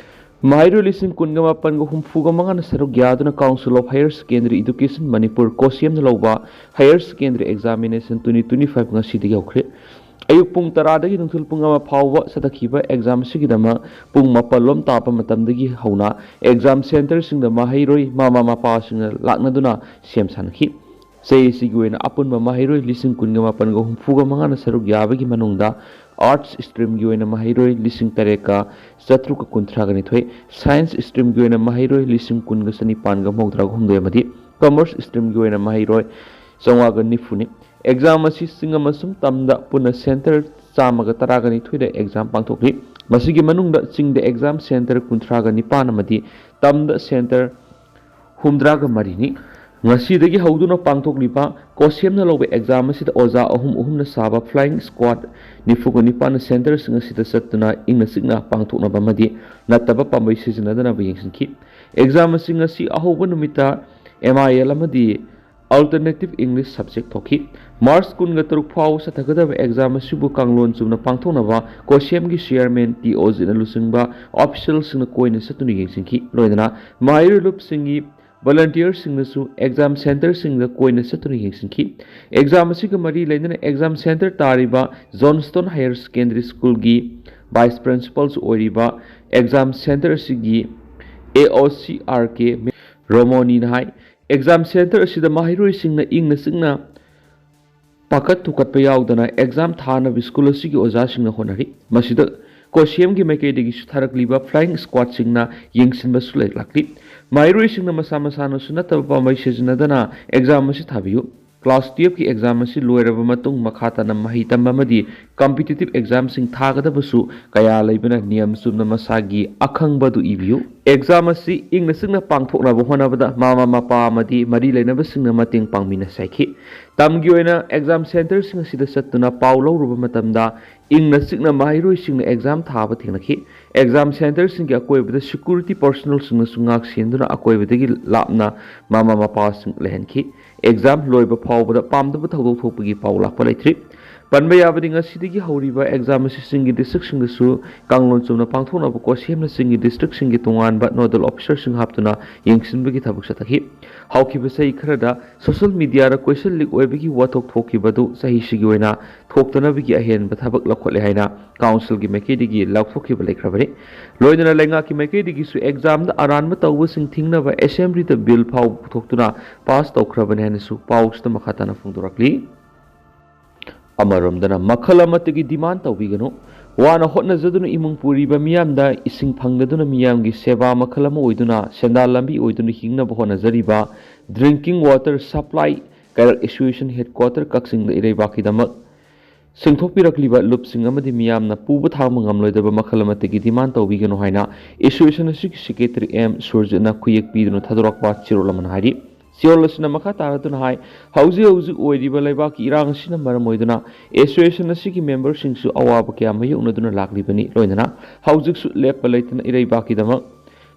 ꯃꯍꯩꯔꯣꯏ ꯂꯤꯁꯤꯡ ꯀꯨꯟꯒ ꯃꯥꯄꯟꯒ ꯍꯨꯝꯐꯨꯒ ꯃꯉꯥꯅ ꯁꯔꯨꯛ ꯌꯥꯗꯨꯅ Council of Higher Secondary Education Manipur ꯀꯣ ꯁꯦꯝꯅ ꯂꯧꯕ Higher Secondary Examination twenty twenty-five ꯉꯁꯤꯗꯒꯤ ꯍꯧꯈ꯭ꯔꯦ꯫ ꯑꯌꯨꯛ ꯄꯨꯡ ꯇꯔꯥꯗꯒꯤ ꯅꯨꯡꯊꯤꯜ ꯄꯨꯡ ꯑꯃ ꯐꯥꯎꯕ ꯆꯠꯊꯈꯤꯕ ꯑꯦꯛꯖꯥꯝ ꯑꯁꯤꯒꯤꯗꯃꯛ ꯄꯨꯡ ꯃꯥꯄꯜ ꯂꯣꯝ ꯇꯥꯕ ꯃꯇꯝꯗꯒꯤ ꯍꯧꯅ ꯑꯦꯛꯖꯥꯝ ꯁꯦꯟꯇꯔꯁꯤꯡꯗ ꯃꯍꯩꯔꯣꯏ ꯃꯃꯥ ꯃꯄꯥꯁꯤꯡꯅ ꯂꯥꯛꯅꯗꯨꯅ ꯁꯦꯝ ꯁꯥꯅꯈꯤ꯫ ꯆꯍꯤ ꯑꯁꯤꯒꯤ ꯑꯣꯏꯅ ꯑꯄꯨꯟꯕ ꯃꯍꯩꯔꯣꯏ ꯂꯤꯁꯤꯡ ꯀꯨꯟꯒ ꯃꯥꯄꯟꯒ ꯍꯨꯝꯐꯨꯒ ꯃꯉꯥꯅ ꯁꯔꯨꯛ ꯌꯥꯕꯒꯤ ꯃꯅꯨꯡꯗ Arts streamꯒꯤ ꯑꯣꯏꯅ ꯃꯍꯩꯔꯣꯏ ꯂꯤꯁꯤꯡ ꯇꯔꯦꯠꯀ ꯆꯥꯇ꯭ꯔꯨꯛꯀ ꯀꯨꯟꯊ꯭ꯔꯥꯒ ꯅꯤꯊꯣꯏ, Science streamꯒꯤ ꯑꯣꯏꯅ ꯃꯍꯩꯔꯣꯏ ꯂꯤꯁꯤꯡ ꯀꯨꯟꯒ ꯆꯅꯤꯄꯥꯟꯒ ꯃꯧꯗ꯭ꯔꯥꯒ ꯍꯨꯝꯗꯣꯏ ꯑꯃꯗꯤ Commerce streamꯒꯤ ꯑꯣꯏꯅ ꯃꯍꯩꯔꯣꯏ ꯆꯥꯝꯃꯉꯥꯒ ꯅꯤꯐꯨꯅꯤ꯫ ꯑꯦꯛꯖꯥꯝ ꯑꯁꯤ ꯆꯤꯡ ꯑꯃꯁꯨꯡ ꯇꯝꯗ ꯄꯨꯟꯅ ꯁꯦꯟꯇꯔ ꯆꯥꯝꯃꯒ ꯇꯔꯥꯒ ꯅꯤꯊꯣꯏꯗ ꯑꯦꯛꯖꯥꯝ ꯄꯥꯡꯊꯣꯛꯂꯤ꯫ ꯃꯁꯤꯒꯤ ꯃꯅꯨꯡꯗ ꯆꯤꯡꯗ ꯑꯦꯛꯖꯥꯝ ꯁꯦꯟꯇꯔ ꯀꯨꯟꯊ꯭ꯔꯥꯒ ꯅꯤꯄꯥꯟ ꯑꯃꯗꯤ ꯇꯝꯗ ꯁꯦꯟꯇꯔ ꯍꯨꯝꯗ꯭ꯔꯥꯒ ꯃꯔꯤꯅꯤ꯫ ꯉꯁꯤꯗꯒꯤ ꯍꯧꯗꯨꯅ ꯄꯥꯡꯊꯣꯛꯂꯤꯕ ꯀꯣ ꯁꯦꯝꯅ ꯂꯧꯕ ꯑꯦꯛꯖꯥꯝ ꯑꯁꯤꯗ ꯑꯣꯖꯥ ꯑꯍꯨꯝ ꯑꯍꯨꯝꯅ ꯁꯥꯕ Flying Squad ꯅꯤꯐꯨꯒ ꯅꯤꯄꯥꯟꯅ ꯁꯦꯟꯇꯔꯁꯤꯡ ꯑꯁꯤꯗ ꯆꯠꯇꯨꯅ ꯏꯪꯅ ꯆꯤꯛꯅ ꯄꯥꯡꯊꯣꯛꯅꯕ ꯑꯃꯗꯤ ꯅꯠꯇꯕ ꯄꯥꯝꯕꯩ ꯁꯤꯖꯤꯟꯅꯗꯅꯕ ꯌꯦꯡꯁꯤꯟꯈꯤ꯫ ꯑꯦꯛꯖꯥꯝ ꯑꯁꯤ ꯉꯁꯤ ꯑꯍꯧꯕ ꯅꯨꯃꯤꯠꯇ ꯑꯦꯝ ꯑꯥꯏ ꯑꯦꯜ ꯑꯃꯗꯤ Alternative English subject ꯊꯣꯛꯈꯤ꯫ ꯃꯥꯔꯆ ꯀꯨꯟꯒ ꯇꯔꯨꯛ ꯐꯥꯎꯕ ꯆꯠꯊꯒꯗꯕ ꯑꯦꯛꯖꯥꯝ ꯑꯁꯤꯕꯨ ꯀꯥꯡꯂꯣꯟ ꯆꯨꯝꯅ ꯄꯥꯡꯊꯣꯛꯅꯕ ꯀꯣ ꯁꯦꯝꯒꯤ ꯆꯤꯌꯔꯃꯦꯟ ꯇꯤ ꯑꯣꯖꯤꯠꯅ ꯂꯨꯆꯤꯡꯕ ꯑꯣꯐꯤꯁꯤꯌꯦꯜꯁꯤꯡꯅ ꯀꯣꯏꯅ ꯆꯠꯇꯨꯅ ꯌꯦꯡꯁꯤꯟꯈꯤ꯫ ꯂꯣꯏꯅꯅ ꯃꯍꯩꯔꯣꯏ ꯂꯨꯞꯁꯤꯡꯒꯤ ꯚꯣꯂꯟꯇꯤꯌꯔꯁꯤꯡꯅꯁꯨ ꯑꯦꯛꯖꯥꯝ ꯁꯦꯟꯇꯔꯁꯤꯡꯗ ꯀꯣꯏꯅ ꯆꯠꯇꯨꯅ ꯌꯦꯡꯁꯤꯟꯈꯤ꯫ ꯑꯦꯛꯖꯥꯝ ꯑꯁꯤꯒ ꯃꯔꯤ ꯂꯩꯅꯅ ꯑꯦꯛꯖꯥꯝ ꯁꯦꯟꯇꯔ ꯇꯥꯔꯤꯕ ꯖꯣꯟꯁꯇꯣꯟ ꯍꯥꯌꯔ ꯁꯦꯀꯦꯟꯗꯔꯤ ꯁ꯭ꯀꯨꯜꯒꯤ ꯚꯥꯏꯁ ꯄ꯭ꯔꯤꯟꯁꯤꯄꯜꯁꯨ ꯑꯣꯏꯔꯤꯕ ꯑꯦꯛꯖꯥꯝ ꯁꯦꯟꯇꯔ ꯑꯁꯤꯒꯤ ꯑꯦ ꯑꯣ ꯁꯤ ꯑꯥꯔ ꯀꯦ ꯔꯣꯃꯣꯅꯤꯅ ꯍꯥꯏ, ꯑꯦꯛꯖꯥꯝ ꯁꯦꯟꯇꯔ ꯑꯁꯤꯗ ꯃꯍꯩꯔꯣꯏꯁꯤꯡꯅ ꯏꯪꯅ ꯆꯤꯛꯅ ꯄꯥꯈꯠ ꯊꯨꯀꯠꯄ ꯌꯥꯎꯗꯅ ꯑꯦꯛꯖꯥꯝ ꯊꯥꯅꯕ ꯁ꯭ꯀꯨꯜ ꯑꯁꯤꯒꯤ ꯑꯣꯖꯥꯁꯤꯡꯅ ꯍꯣꯠꯅꯔꯤ꯫ ꯃꯁꯤꯗ ꯀꯣꯁꯤꯌꯝꯒꯤ ꯃꯥꯏꯀꯩꯗꯒꯤꯁꯨ ꯊꯥꯔꯛꯂꯤꯕ ꯐ꯭ꯂꯥꯏꯌꯤꯡ ꯁ꯭ꯀ꯭ꯋꯥꯗꯁꯤꯡꯅ ꯌꯦꯡꯁꯤꯟꯕꯁꯨ ꯂꯩꯔꯛꯂꯤ꯫ ꯃꯍꯩꯔꯣꯏꯁꯤꯡꯅ ꯃꯁꯥ ꯃꯁꯥꯅꯁꯨ ꯅꯠꯇꯕ ꯄꯥꯝꯕꯩ ꯁꯤꯖꯤꯟꯅꯗꯅ ꯑꯦꯛꯖꯥꯝ ꯑꯁꯤ ꯊꯥꯕꯤꯌꯨ꯫ ꯀ꯭ꯂꯥꯁ ꯇꯨꯌꯦꯜꯐꯀꯤ ꯑꯦꯛꯖꯥꯝ ꯑꯁꯤ ꯂꯣꯏꯔꯕ ꯃꯇꯨꯡ ꯃꯈꯥ ꯇꯥꯅ ꯃꯍꯩ ꯇꯝꯕ ꯑꯃꯗꯤ ꯀꯝꯄꯤꯇꯤꯇꯤꯚ ꯑꯦꯛꯖꯥꯝꯁꯤꯡ ꯊꯥꯒꯗꯕꯁꯨ ꯀꯌꯥ ꯂꯩꯕꯅ ꯅꯤꯌꯝ ꯆꯨꯝꯅ ꯃꯁꯥꯒꯤ ꯑꯈꯪꯕꯗꯨ ꯏꯕꯤꯌꯨ꯫ ꯑꯦꯛꯖꯥꯝ ꯑꯁꯤ ꯏꯪꯅ ꯆꯤꯛꯅ ꯄꯥꯡꯊꯣꯛꯅꯕ ꯍꯣꯠꯅꯕꯗ ꯃꯃꯥ ꯃꯄꯥ ꯑꯃꯗꯤ ꯃꯔꯤ ꯂꯩꯅꯕꯁꯤꯡꯅ ꯃꯇꯦꯡ ꯄꯥꯡꯃꯤꯟꯅꯁꯤ ꯍꯥꯏꯈꯤ꯫ ꯇꯝꯒꯤ ꯑꯣꯏꯅ ꯑꯦꯛꯖꯥꯝ ꯁꯦꯟꯇꯔꯁꯤꯡ ꯑꯁꯤꯗ ꯆꯠꯇꯨꯅ ꯄꯥꯎ ꯂꯧꯔꯨꯕ ꯃꯇꯝꯗ ꯏꯪꯅ ꯆꯤꯛꯅ ꯃꯍꯩꯔꯣꯏꯁꯤꯡꯅ ꯑꯦꯛꯖꯥꯝ ꯊꯥꯕ ꯊꯦꯡꯅꯈꯤ꯫ ꯑꯦꯛꯖꯥꯝ ꯁꯦꯟꯇꯔꯁꯤꯡꯒꯤ ꯑꯀꯣꯏꯕꯗ ꯁꯦꯀ꯭ꯌꯨꯔꯤꯇꯤ ꯄꯔꯁꯣꯅꯦꯜꯁꯤꯡꯅꯁꯨ ꯉꯥꯛ ꯁꯦꯟꯗꯨꯅ ꯑꯀꯣꯏꯕꯗꯒꯤ ꯂꯥꯞꯅ ꯃꯃꯥ ꯃꯄꯥꯁꯤꯡ ꯂꯩꯍꯟꯈꯤ꯫ ꯑꯦꯛꯖꯥꯝ ꯂꯣꯏꯕ ꯐꯥꯎꯕꯗ ꯄꯥꯝꯗꯕ ꯊꯧꯗꯣꯛ ꯊꯣꯛꯄꯒꯤ ꯄꯥꯎ ꯂꯥꯛꯄ ꯂꯩꯇ꯭ꯔꯤ꯫ ꯄꯟꯕ ꯌꯥꯕꯗꯤ, ꯉꯁꯤꯗꯒꯤ ꯍꯧꯔꯤꯕ ꯑꯦꯛꯖꯥꯝ ꯑꯁꯤ ꯆꯤꯡꯒꯤ ꯗꯤꯁꯇ꯭ꯔꯤꯛꯁꯤꯡꯗꯁꯨ ꯀꯥꯡꯂꯣꯟ ꯆꯨꯝꯅ ꯄꯥꯡꯊꯣꯛꯅꯕ ꯀꯣꯁꯦꯝꯅ ꯆꯤꯡꯒꯤ ꯗꯤꯁꯇ꯭ꯔꯤꯛꯁꯤꯡꯒꯤ ꯇꯣꯉꯥꯟꯕ ꯅꯣꯗꯦꯜ ꯑꯣꯐꯤꯁꯔꯁꯤꯡ ꯍꯥꯞꯇꯨꯅ ꯌꯦꯡꯁꯤꯟꯕꯒꯤ ꯊꯕꯛ ꯆꯠꯊꯈꯤ꯫ ꯍꯧꯈꯤꯕ ꯆꯍꯤ ꯈꯔꯗ ꯁꯣꯁꯤꯌꯦꯜ ꯃꯤꯗꯤꯌꯥꯗ ꯀꯣꯏꯁꯟ ꯂꯤꯛ ꯑꯣꯏꯕꯒꯤ ꯋꯥꯊꯣꯛ ꯊꯣꯛꯈꯤꯕꯗꯨ ꯆꯍꯤꯁꯤꯒꯤ ꯑꯣꯏꯅ ꯊꯣꯛꯇꯅꯕꯒꯤ ꯑꯍꯦꯟꯕ ꯊꯕꯛ ꯂꯧꯈꯠꯂꯦ ꯍꯥꯏꯅ ꯀꯥꯎꯟꯁꯤꯜꯒꯤ ꯃꯥꯏꯀꯩꯗꯒꯤ ꯂꯥꯎꯊꯣꯛꯈꯤꯕ ꯂꯩꯈ꯭ꯔꯕꯅꯤ꯫ ꯂꯣꯏꯅꯅ ꯂꯩꯉꯥꯛꯀꯤ ꯃꯥꯏꯀꯩꯗꯒꯤꯁꯨ ꯑꯦꯛꯖꯥꯝꯗ ꯑꯔꯥꯟꯕ ꯇꯧꯕꯁꯤꯡ ꯊꯤꯡꯅꯕ ꯑꯦꯁꯦꯝꯕ꯭ꯂꯤꯗ ꯕꯤꯜ ꯐꯥꯎꯕ ꯄꯨꯊꯣꯛꯇꯨꯅ ꯄꯥꯁ ꯇꯧꯈ꯭ꯔꯕꯅꯤ ꯍꯥꯏꯅꯁꯨ ꯄꯥꯎꯁꯤꯗ ꯃꯈꯥ ꯇꯥꯅ ꯐꯣꯡꯗꯣꯔꯛꯂꯤ꯫ ꯑꯃꯔꯣꯝꯗꯅ ꯃꯈꯜ ꯑꯃꯠꯇꯒꯤ ꯗꯤꯃꯥꯟ ꯇꯧꯕꯤꯒꯅꯨ꯫ ꯋꯥꯅ ꯍꯣꯠꯅꯖꯗꯨꯅ ꯏꯃꯨꯡ ꯄꯨꯔꯤꯕ ꯃꯤꯌꯥꯝꯗ ꯏꯁꯤꯡ ꯐꯪꯗꯗꯨꯅ ꯃꯤꯌꯥꯝꯒꯤ ꯁꯦꯕꯥ ꯃꯈꯜ ꯑꯃ ꯑꯣꯏꯗꯨꯅ ꯁꯦꯟꯗꯥꯟ ꯂꯝꯕꯤ ꯑꯣꯏꯗꯨꯅ ꯍꯤꯡꯅꯕ ꯍꯣꯠꯅꯖꯔꯤꯕ ꯗ꯭ꯔꯤꯡꯀꯤꯡ ꯋꯥꯇꯔ ꯁꯄ꯭ꯂꯥꯏ ꯀꯩꯔꯛ ꯑꯦꯁꯣꯁꯤꯌꯦꯁꯟ ꯍꯦꯗꯀ꯭ꯋꯥꯇꯔ ꯀꯛꯆꯤꯡꯗ ꯏꯔꯩꯕꯥꯛꯀꯤꯗꯃꯛ ꯁꯦꯡꯊꯣꯛꯄꯤꯔꯛꯂꯤꯕ ꯂꯨꯞꯁꯤꯡ ꯑꯃꯗꯤ ꯃꯤꯌꯥꯝꯅ ꯄꯨꯕ ꯊꯥꯡꯕ ꯉꯝꯂꯣꯏꯗꯕ ꯃꯈꯜ ꯑꯃꯠꯇꯒꯤ ꯗꯤꯃꯥꯟ ꯇꯧꯕꯤꯒꯅꯨ ꯍꯥꯏꯅ ꯑꯦꯁꯣꯁꯤꯌꯦꯁꯟ ꯑꯁꯤꯒꯤ ꯁꯦꯀ꯭ꯔꯦꯇꯔꯤ ꯑꯦꯝ ꯁꯨꯔꯖꯤꯠꯅ ꯈꯨꯌꯦꯛ ꯄꯤꯗꯨꯅ ꯊꯥꯗꯣꯔꯛꯄ ꯆꯦꯔꯣꯜ ꯑꯃꯅ ꯍꯥꯏꯔꯤ꯫ ꯆꯦꯔꯣꯜ ꯑꯁꯤꯅ ꯃꯈꯥ ꯇꯥꯔꯗꯨꯅ ꯍꯥꯏ, ꯍꯧꯖꯤꯛ ꯍꯧꯖꯤꯛ ꯑꯣꯏꯔꯤꯕ ꯂꯩꯕꯥꯛꯀꯤ ꯏꯔꯥꯡ ꯑꯁꯤꯅ ꯃꯔꯝ ꯑꯣꯏꯗꯨꯅ ꯑꯦꯁꯣꯁꯤꯌꯦꯁꯟ ꯑꯁꯤꯒꯤ ꯃꯦꯝꯕꯔꯁꯤꯡꯁꯨ ꯑꯋꯥꯕ ꯀꯌꯥ ꯃꯥꯌꯣꯛꯅꯗꯨꯅ ꯂꯥꯛꯂꯤꯕꯅꯤ꯫ ꯂꯣꯏꯅꯅ ꯍꯧꯖꯤꯛꯁꯨ ꯂꯦꯞꯄ ꯂꯩꯇꯅ ꯏꯔꯩꯕꯥꯛꯀꯤꯗꯃꯛ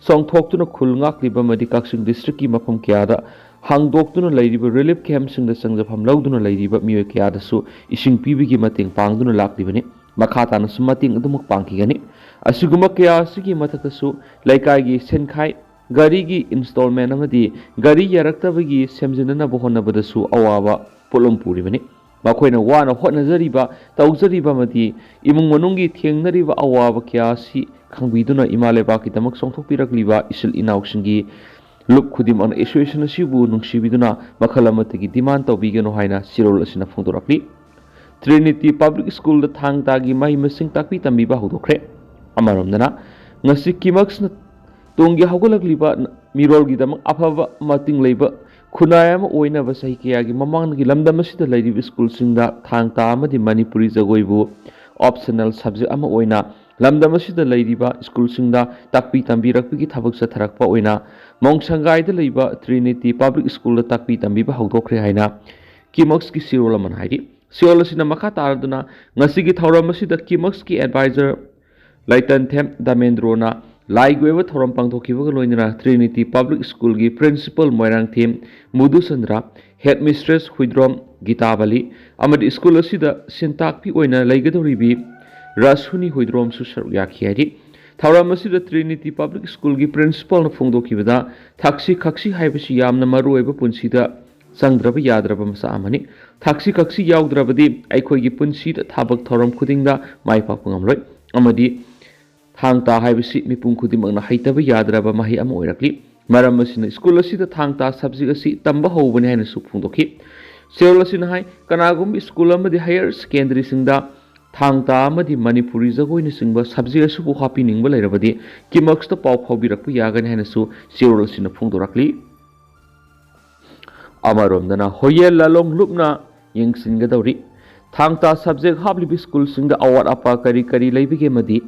ꯆꯣꯡꯊꯣꯛꯇꯨꯅ ꯈꯨꯜ ꯉꯥꯛꯂꯤꯕ ꯑꯃꯗꯤ ꯀꯛꯆꯤꯡ ꯗꯤꯁꯇ꯭ꯔꯤꯛꯀꯤ ꯃꯐꯝ ꯀꯌꯥꯗ ꯍꯥꯡꯗꯣꯛꯇꯨꯅ ꯂꯩꯔꯤꯕ ꯔꯤꯂꯤꯐ ꯀꯦꯝꯞꯁꯤꯡꯗ ꯆꯪꯖꯐꯝ ꯂꯧꯗꯨꯅ ꯂꯩꯔꯤꯕ ꯃꯤꯑꯣꯏ ꯀꯌꯥꯗꯁꯨ ꯏꯁꯤꯡ ꯄꯤꯕꯒꯤ ꯃꯇꯦꯡ ꯄꯥꯡꯗꯨꯅ ꯂꯥꯛꯂꯤꯕꯅꯤ꯫ ꯃꯈꯥ ꯇꯥꯅꯁꯨ ꯃꯇꯦꯡ ꯑꯗꯨꯃꯛ ꯄꯥꯡꯈꯤꯒꯅꯤ꯫ ꯑꯁꯤꯒꯨꯝꯕ ꯀꯌꯥ ꯑꯁꯤꯒꯤ ꯃꯊꯛꯇꯁꯨ ꯂꯩꯀꯥꯏꯒꯤ ꯁꯦꯟꯈꯥꯏ ꯒꯥꯔꯤꯒꯤ ꯏꯟꯁꯇꯣꯜꯃꯦꯟ ꯑꯃꯗꯤ ꯒꯥꯔꯤ ꯌꯥꯔꯛꯇꯕꯒꯤ ꯁꯦꯝꯖꯤꯟꯅꯅꯕ ꯍꯣꯠꯅꯕꯗꯁꯨ ꯑꯋꯥꯕ ꯄꯣꯠꯂꯨꯝ ꯄꯨꯔꯤꯕꯅꯤ꯫ ꯃꯈꯣꯏꯅ ꯋꯥꯅ ꯍꯣꯠꯅꯖꯔꯤꯕ, ꯇꯧꯖꯔꯤꯕ ꯑꯃꯗꯤ ꯏꯃꯨꯡ ꯃꯅꯨꯡꯒꯤ ꯊꯦꯡꯅꯔꯤꯕ ꯑꯋꯥꯕ ꯀꯌꯥ ꯑꯁꯤ ꯈꯪꯕꯤꯗꯨꯅ ꯏꯃꯥ ꯂꯩꯕꯥꯛꯀꯤꯗꯃꯛ ꯆꯣꯡꯊꯣꯛꯄꯤꯔꯛꯂꯤꯕ ꯏꯆꯤꯜ ꯏꯅꯥꯎꯁꯤꯡꯒꯤ ꯂꯨꯞ ꯈꯨꯗꯤꯡꯃꯛꯅ ꯑꯦꯁꯣꯁꯤꯌꯦꯁꯟ ꯑꯁꯤꯕꯨ ꯅꯨꯡꯁꯤꯕꯤꯗꯨꯅ ꯃꯈꯜ ꯑꯃꯠꯇꯒꯤ ꯗꯤꯃꯥꯟ ꯇꯧꯕꯤꯒꯅꯨ ꯍꯥꯏꯅ ꯆꯦꯔꯣꯜ ꯑꯁꯤꯅ ꯐꯣꯡꯗꯣꯔꯛꯂꯤ꯫ ꯇ꯭ꯔꯤꯅꯤꯇꯤ ꯄꯕ꯭ꯂꯤꯛ ꯁ꯭ꯀꯨꯜꯗ ꯊꯥꯡ ꯇꯥꯒꯤ ꯃꯍꯩ ꯃꯁꯤꯡ ꯇꯥꯛꯄꯤ ꯇꯝꯕꯤꯕ ꯍꯧꯗꯣꯛꯈ꯭ꯔꯦ꯫ ꯑꯃꯔꯣꯝꯗꯅ, ꯉꯁꯤ ꯀꯤꯃꯛꯁꯅ ꯇꯨꯡꯒꯤ ꯍꯧꯒꯠꯂꯛꯂꯤꯕ ꯃꯤꯔꯣꯜꯒꯤꯗꯃꯛ ꯑꯐꯕ ꯃꯇꯤꯡ ꯂꯩꯕ ꯈꯨꯟꯅꯥꯏ ꯑꯃ ꯑꯣꯏꯅꯕ ꯆꯍꯤ ꯀꯌꯥꯒꯤ ꯃꯃꯥꯡꯗꯒꯤ ꯂꯝꯗꯝ ꯑꯁꯤꯗ ꯂꯩꯔꯤꯕ ꯁ꯭ꯀꯨꯜꯁꯤꯡꯗ ꯊꯥꯡ ꯇꯥ ꯑꯃꯗꯤ ꯃꯅꯤꯄꯨꯔꯤ ꯖꯒꯣꯏꯕꯨ ꯑꯣꯞꯁꯅꯦꯜ ꯁꯕꯖꯦꯛ ꯑꯃ ꯑꯣꯏꯅ ꯂꯝꯗꯝ ꯑꯁꯤꯗ ꯂꯩꯔꯤꯕ ꯁ꯭ꯀꯨꯜꯁꯤꯡꯗ ꯇꯥꯛꯄꯤ ꯇꯝꯕꯤꯔꯛꯄꯒꯤ ꯊꯕꯛ ꯆꯠꯊꯔꯛꯄ ꯑꯣꯏꯅ ꯃꯣꯡꯁꯪꯒꯥꯏꯗ ꯂꯩꯕ ꯇ꯭ꯔꯤꯅꯤꯇꯤ ꯄꯕ꯭ꯂꯤꯛ ꯁ꯭ꯀꯨꯜꯗ ꯇꯥꯛꯄꯤ ꯇꯝꯕꯤꯕ ꯍꯧꯗꯣꯛꯈ꯭ꯔꯦ ꯍꯥꯏꯅ ꯀꯤꯃꯛꯁꯀꯤ ꯆꯦꯔꯣꯜ ꯑꯃꯅ ꯍꯥꯏꯔꯤ꯫ ꯆꯦꯔꯣꯜ ꯑꯁꯤꯅ ꯃꯈꯥ ꯇꯥꯔꯗꯨꯅ ꯉꯁꯤꯒꯤ ꯊꯧꯔꯝ ꯑꯁꯤꯗ ꯀꯤꯃꯛꯁꯀꯤ ꯑꯦꯗꯚꯥꯏꯖꯔ ꯂꯩꯇꯟꯊꯦꯝ ꯗꯥꯃꯦꯟꯗ꯭ꯔꯣꯅ ꯂꯥꯏꯒꯤ ꯑꯣꯏꯕ ꯊꯧꯔꯝ ꯄꯥꯡꯊꯣꯛꯈꯤꯕꯒ ꯂꯣꯏꯅꯅ ꯇ꯭ꯔꯤꯅꯤꯇꯤ ꯄꯕ꯭ꯂꯤꯛ ꯁ꯭ꯀꯨꯜꯒꯤ principal Moirangthem Muduchandra, head mistress Huidrom Geetabali ꯑꯃꯗꯤ ꯁ꯭ꯀꯨꯜ ꯑꯁꯤꯗ ꯁꯤꯟꯇꯥꯛꯄꯤ ꯑꯣꯏꯅ ꯂꯩꯒꯗꯧꯔꯤꯕꯤ ꯔꯥꯁꯨꯅꯤ ꯍꯨꯏꯗ꯭ꯔꯣꯝꯁꯨ ꯁꯔꯨꯛ ꯌꯥꯈꯤ ꯍꯥꯏꯔꯤ꯫ ꯊꯧꯔꯝ ꯑꯁꯤꯗ ꯇ꯭ꯔꯤꯅꯤꯇꯤ ꯄꯕ꯭ꯂꯤꯛ ꯁ꯭ꯀꯨꯜꯒꯤ ꯄ꯭ꯔꯤꯟꯁꯤꯄꯜꯅ ꯐꯣꯡꯗꯣꯛꯈꯤꯕꯗ ꯊꯛꯁꯤ ꯈꯛꯁꯤ ꯍꯥꯏꯕꯁꯤ ꯌꯥꯝꯅ ꯃꯔꯨꯑꯣꯏꯕ ꯄꯨꯟꯁꯤꯗ ꯆꯪꯗ꯭ꯔꯕ ꯌꯥꯗ꯭ꯔꯕ ꯃꯆꯥꯛ ꯑꯃꯅꯤ꯫ ꯊꯛꯁꯤ ꯈꯛꯁꯤ ꯌꯥꯎꯗ꯭ꯔꯕꯗꯤ ꯑꯩꯈꯣꯏꯒꯤ ꯄꯨꯟꯁꯤꯗ ꯊꯕꯛ ꯊꯧꯔꯝ ꯈꯨꯗꯤꯡꯗ ꯃꯥꯏ ꯄꯥꯛꯄ ꯉꯝꯂꯣꯏ ꯑꯃꯗꯤ ꯊꯥꯡ ꯇꯥ ꯍꯥꯏꯕꯁꯤ ꯃꯤꯄꯨꯝ ꯈꯨꯗꯤꯡꯃꯛꯅ ꯍꯩꯇꯕ ꯌꯥꯗ꯭ꯔꯕ ꯃꯍꯩ ꯑꯃ ꯑꯣꯏꯔꯛꯂꯤ꯫ ꯃꯔꯝ ꯑꯁꯤꯅ ꯁ꯭ꯀꯨꯜ ꯑꯁꯤꯗ ꯊꯥꯡ ꯇꯥ ꯁꯕꯖꯦꯛ ꯑꯁꯤ ꯇꯝꯕ ꯍꯧꯕꯅꯤ ꯍꯥꯏꯅꯁꯨ ꯐꯣꯡꯗꯣꯛꯈꯤ꯫ ꯆꯦꯔꯣꯜ ꯑꯁꯤꯅ ꯍꯥꯏ, ꯀꯅꯥꯒꯨꯝꯕ ꯁ꯭ꯀꯨꯜ ꯑꯃꯗꯤ ꯍꯥꯌꯔ ꯁꯦꯀꯦꯟꯗꯔꯤꯁꯤꯡꯗ ꯊꯥꯡ ꯇꯥ ꯑꯃꯗꯤ ꯃꯅꯤꯄꯨꯔꯤ ꯖꯒꯣꯏꯅꯆꯤꯡꯕ ꯁꯕꯖꯦꯛ ꯑꯁꯤꯕꯨ ꯍꯥꯞꯄꯤꯅꯤꯡꯕ ꯂꯩꯔꯕꯗꯤ ꯀꯤꯃꯛꯁꯇ ꯄꯥꯎ ꯐꯥꯎꯕꯤꯔꯛꯄ ꯌꯥꯒꯅꯤ ꯍꯥꯏꯅꯁꯨ ꯆꯦꯔꯣꯜ ꯑꯁꯤꯅ ꯐꯣꯡꯗꯣꯔꯛꯂꯤ꯫ ꯑꯃꯔꯣꯝꯗꯅ ꯍꯣꯌꯦꯜ ꯂꯥꯂꯣꯡ ꯂꯨꯞꯅ ꯌꯦꯡꯁꯤꯟꯒꯗꯧꯔꯤ꯫ ꯊꯥꯡ ꯇꯥ ꯁꯕꯖꯦꯛ ꯍꯥꯞꯂꯤꯕ ꯁ꯭ꯀꯨꯜꯁꯤꯡꯗ ꯑꯋꯥꯠ ꯑꯄꯥ ꯀꯔꯤ ꯀꯔꯤ ꯂꯩꯕꯒꯦ ꯑꯃꯗꯤ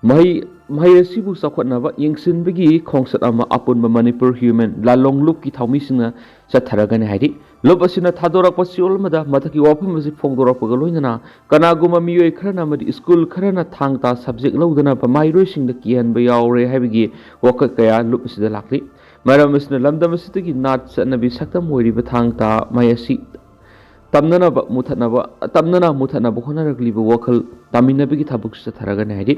ꯃꯍꯩ, ꯃꯍꯩ ꯑꯁꯤꯕꯨ ꯆꯥꯎꯈꯠꯅꯕ ꯌꯦꯡꯁꯤꯟꯕꯒꯤ ꯈꯣꯡꯆꯠ ꯑꯃ ꯑꯄꯨꯟꯕ ꯃꯅꯤꯄꯨꯔ ꯍ꯭ꯌꯨꯃꯦꯟ ꯂꯥꯂꯣꯡ ꯂꯨꯞꯀꯤ ꯊꯧꯃꯤꯁꯤꯡꯅ ꯆꯠꯊꯔꯒꯅꯤ ꯍꯥꯏꯔꯤ꯫ ꯂꯨꯞ ꯑꯁꯤꯅ ꯊꯥꯗꯣꯔꯛꯄ ꯆꯦꯔꯣꯜ ꯑꯃꯗ ꯃꯊꯛꯀꯤ ꯋꯥꯐꯝ ꯑꯁꯤ ꯐꯣꯡꯗꯣꯔꯛꯄꯒ ꯂꯣꯏꯅꯅ ꯀꯅꯥꯒꯨꯝꯕ ꯃꯤꯑꯣꯏ ꯈꯔꯅ ꯑꯃꯗꯤ ꯁ꯭ꯀꯨꯜ ꯈꯔꯅ ꯊꯥꯡ ꯇꯥ ꯁꯕꯖꯦꯛ ꯂꯧꯗꯅꯕ ꯃꯍꯩꯔꯣꯏꯁꯤꯡꯗ ꯀꯤꯍꯟꯕ ꯌꯥꯎꯔꯦ ꯍꯥꯏꯕꯒꯤ ꯋꯥꯀꯠ ꯀꯌꯥ ꯂꯨꯞ ꯑꯁꯤꯗ ꯂꯥꯛꯂꯤ꯫ ꯃꯔꯝ ꯑꯁꯤꯅ ꯂꯝꯗꯝ ꯑꯁꯤꯗꯒꯤ ꯅꯥꯠ ꯆꯠꯅꯕꯤ ꯁꯛꯇꯝ ꯑꯣꯏꯔꯤꯕ ꯊꯥꯡ ꯇꯥ ꯃꯍꯩ ꯑꯁꯤ ꯇꯝꯅꯅꯕ ꯃꯨꯊꯠꯅꯕ, ꯇꯝꯅꯅ ꯃꯨꯊꯠꯅꯕ ꯍꯣꯠꯅꯔꯛꯂꯤꯕ ꯋꯥꯈꯜ ꯇꯥꯃꯤꯟꯅꯕꯒꯤ ꯊꯕꯛꯁꯨ ꯆꯠꯊꯔꯒꯅꯤ ꯍꯥꯏꯔꯤ꯫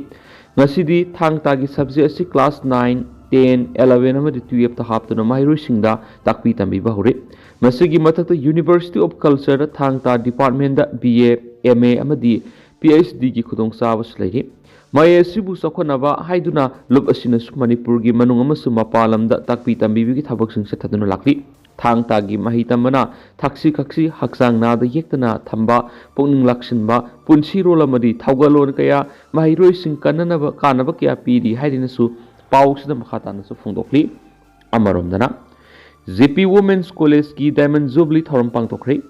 ꯉꯁꯤꯗꯤ ꯊꯥꯡ ꯇꯥꯒꯤ ꯁꯕꯖꯦꯛ ꯑꯁꯤ ꯀ꯭ꯂꯥꯁ ꯅꯥꯏꯟ, ten, eleven ꯑꯃꯗꯤ twelve ꯇ ꯍꯥꯞꯇꯨꯅ ꯃꯍꯩꯔꯣꯏꯁꯤꯡꯗ ꯇꯥꯛꯄꯤ ꯇꯝꯕꯤꯕ ꯍꯧꯔꯤ꯫ ꯃꯁꯤꯒꯤ ꯃꯊꯛꯇ University of Culture ꯗ ꯊꯥꯡ ꯇꯥ department the B A, M A ꯑꯃꯗꯤ P H D ꯒꯤ ꯈꯨꯗꯣꯡꯆꯥꯕꯁꯨ ꯂꯩꯔꯤ꯫ ꯃꯍꯩ ꯑꯁꯤꯕꯨ ꯆꯥꯎꯈꯠꯅꯕ ꯍꯥꯏꯗꯨꯅ ꯂꯨꯞ ꯑꯁꯤꯅꯁꯨ ꯃꯅꯤꯄꯨꯔꯒꯤ ꯃꯅꯨꯡ ꯑꯃꯁꯨꯡ ꯃꯄꯥꯟ ꯂꯝꯗ ꯇꯥꯛꯄꯤ ꯇꯝꯕꯤꯕꯒꯤ ꯊꯕꯛꯁꯤꯡ ꯆꯠꯊꯗꯨꯅ ꯂꯥꯛꯂꯤ꯫ ꯊꯥꯡ ꯇꯥꯒꯤ ꯃꯍꯩ ꯇꯝꯕꯅ ꯊꯛꯁꯤ ꯈꯛꯁꯤ, ꯍꯛꯆꯥꯡ ꯅꯥꯗ ꯌꯦꯛꯇꯅ ꯊꯝꯕ, ꯄꯨꯛꯅꯤꯡ ꯂꯥꯛꯁꯤꯟꯕ, ꯄꯨꯟꯁꯤꯔꯣꯜ ꯑꯃꯗꯤ ꯊꯧꯒꯜꯂꯣꯟ ꯀꯌꯥ ꯃꯍꯩꯔꯣꯏꯁꯤꯡ ꯀꯟꯅꯅꯕ ꯀꯥꯟꯅꯕ ꯀꯌꯥ ꯄꯤꯔꯤ ꯍꯥꯏꯗꯨꯅꯁꯨ ꯄꯥꯎꯁꯤꯗ ꯃꯈꯥ ꯇꯥꯅꯁꯨ ꯐꯣꯡꯗꯣꯛꯂꯤ꯫ ꯑꯃꯔꯣꯝꯗꯅ, J P Women's College ꯀꯤ Diamond Jubilee ꯊꯧꯔꯝ ꯄꯥꯡꯊꯣꯛꯈ꯭ꯔꯦ꯫